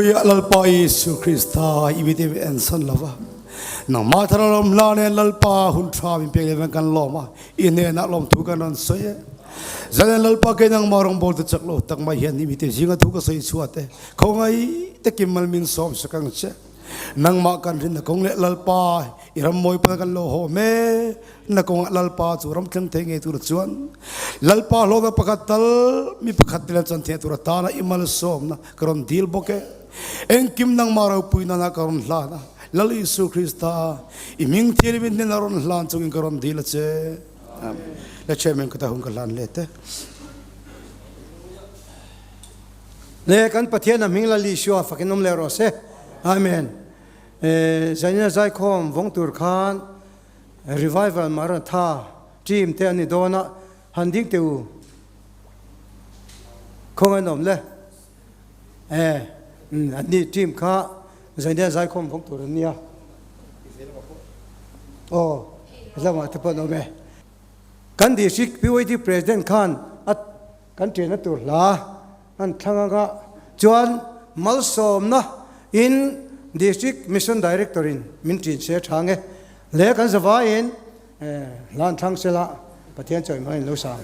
Hallelujah Lalpa Isu Krista i mite min ensan lova nangmah thar alawm hla nen Lalpa hun tha min pek leh kan lawm a i hnenah lawmthu kan rawn sawi e zanen Lalpa kei nangmah rawngbawl te chak lo tak mai hian i mite zinga thu ka sawi chhuat e khawngaih takin mal min sawm sak ang che nangmah kan rinna kawng leh Lalpa i ram mawi pawh kan lo haw mek Na kongah Lalpa chu ram thleng thei ngei tur chuan Lalpa hlawhna pakhat tal mi pakhat tel chan thei tur atana i malsawmna ka rawn dil bawk e. Engkim nangmah ropui nana ka rawn hlan a, Lal Isu Krista i hming thianghlim hnen a rawn hlan chungin ka rawn dil a che. Amen. Le Chairman ka ta hun ka hlan let e. Le kan Pathian a hming Lal Isua fakin awm leh rawh se. Amen. Zaina zaikhawm vawng tur khan Revival Maranatha team te an ni dawn a, han ding teh u. Khawngaih an awm le. E, an ni team kha Zaina zaikhawm vawng tur an nia. Aw, lamah te pawh an awm e. Kan District PYD President khan a kan ṭianna tur hla an thlang anga chuan malsawmna in District Mission Director in min ṭin se ṭhang e. Le kan zavaiin hla an thlang sela Pathian chawihmai in lo sang.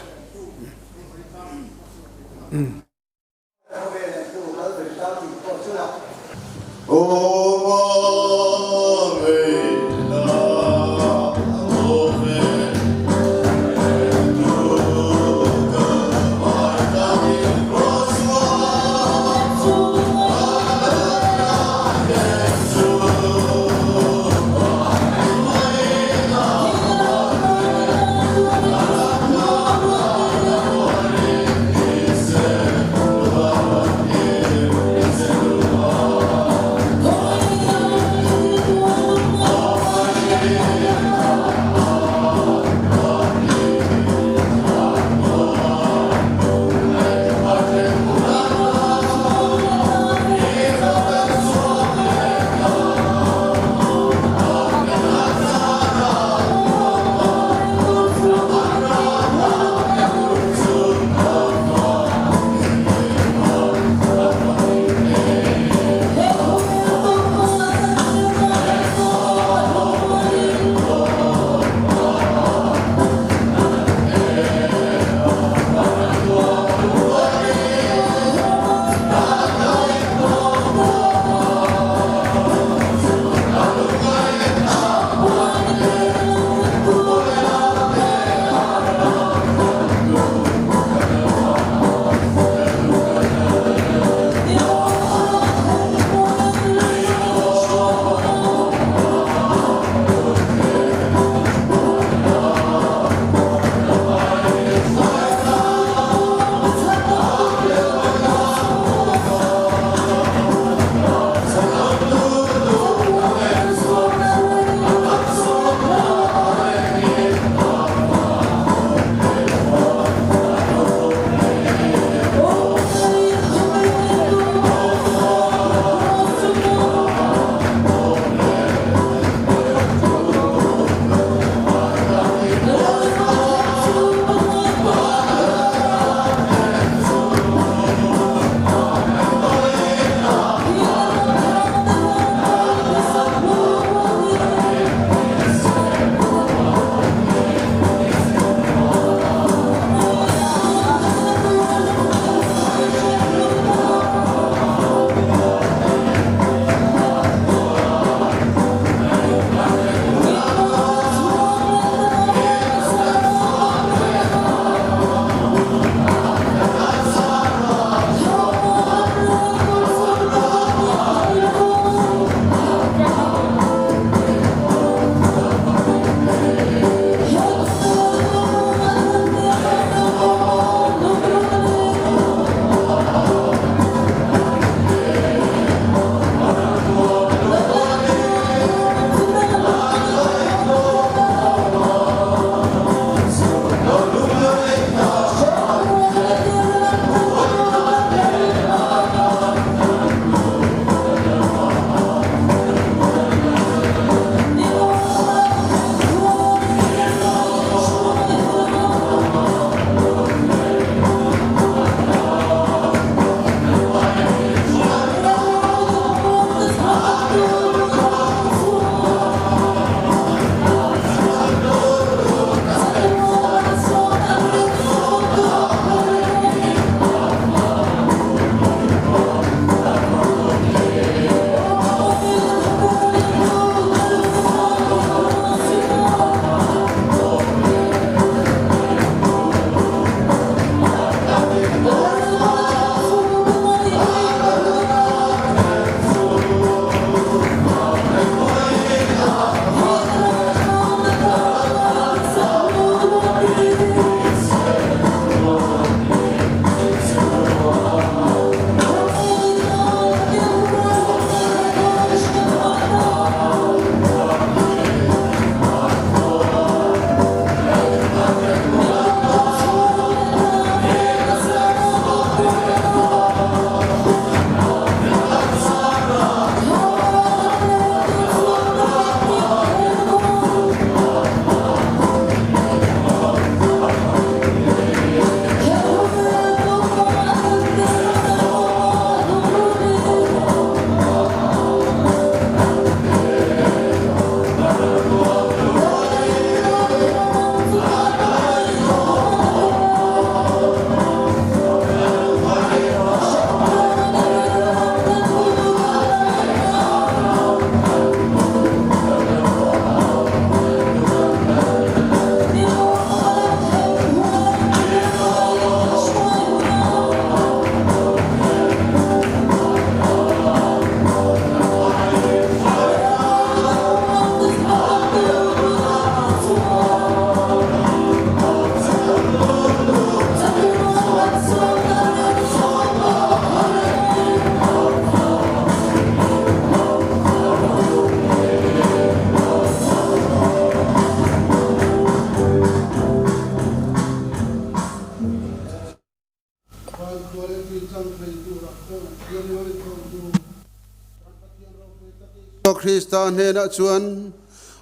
Krista hnenah chuan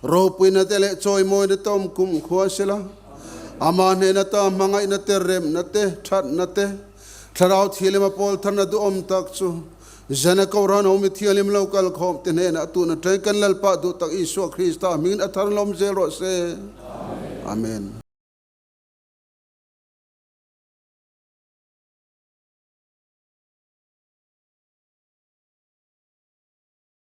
ropuina te leh chawimawina te awm kum khua sela, Amah hnena ta hmangaihna te, remna te, thatna te, Thlarau Thianghlim a pawl tharna duhawm tak chu Zana Kohhran ho mi thianghlim lo kal khawm te hnenah tun atangin kan Lalpa duh tak Isua Krista hmingin a thar hlawm zel rawh se. Amen.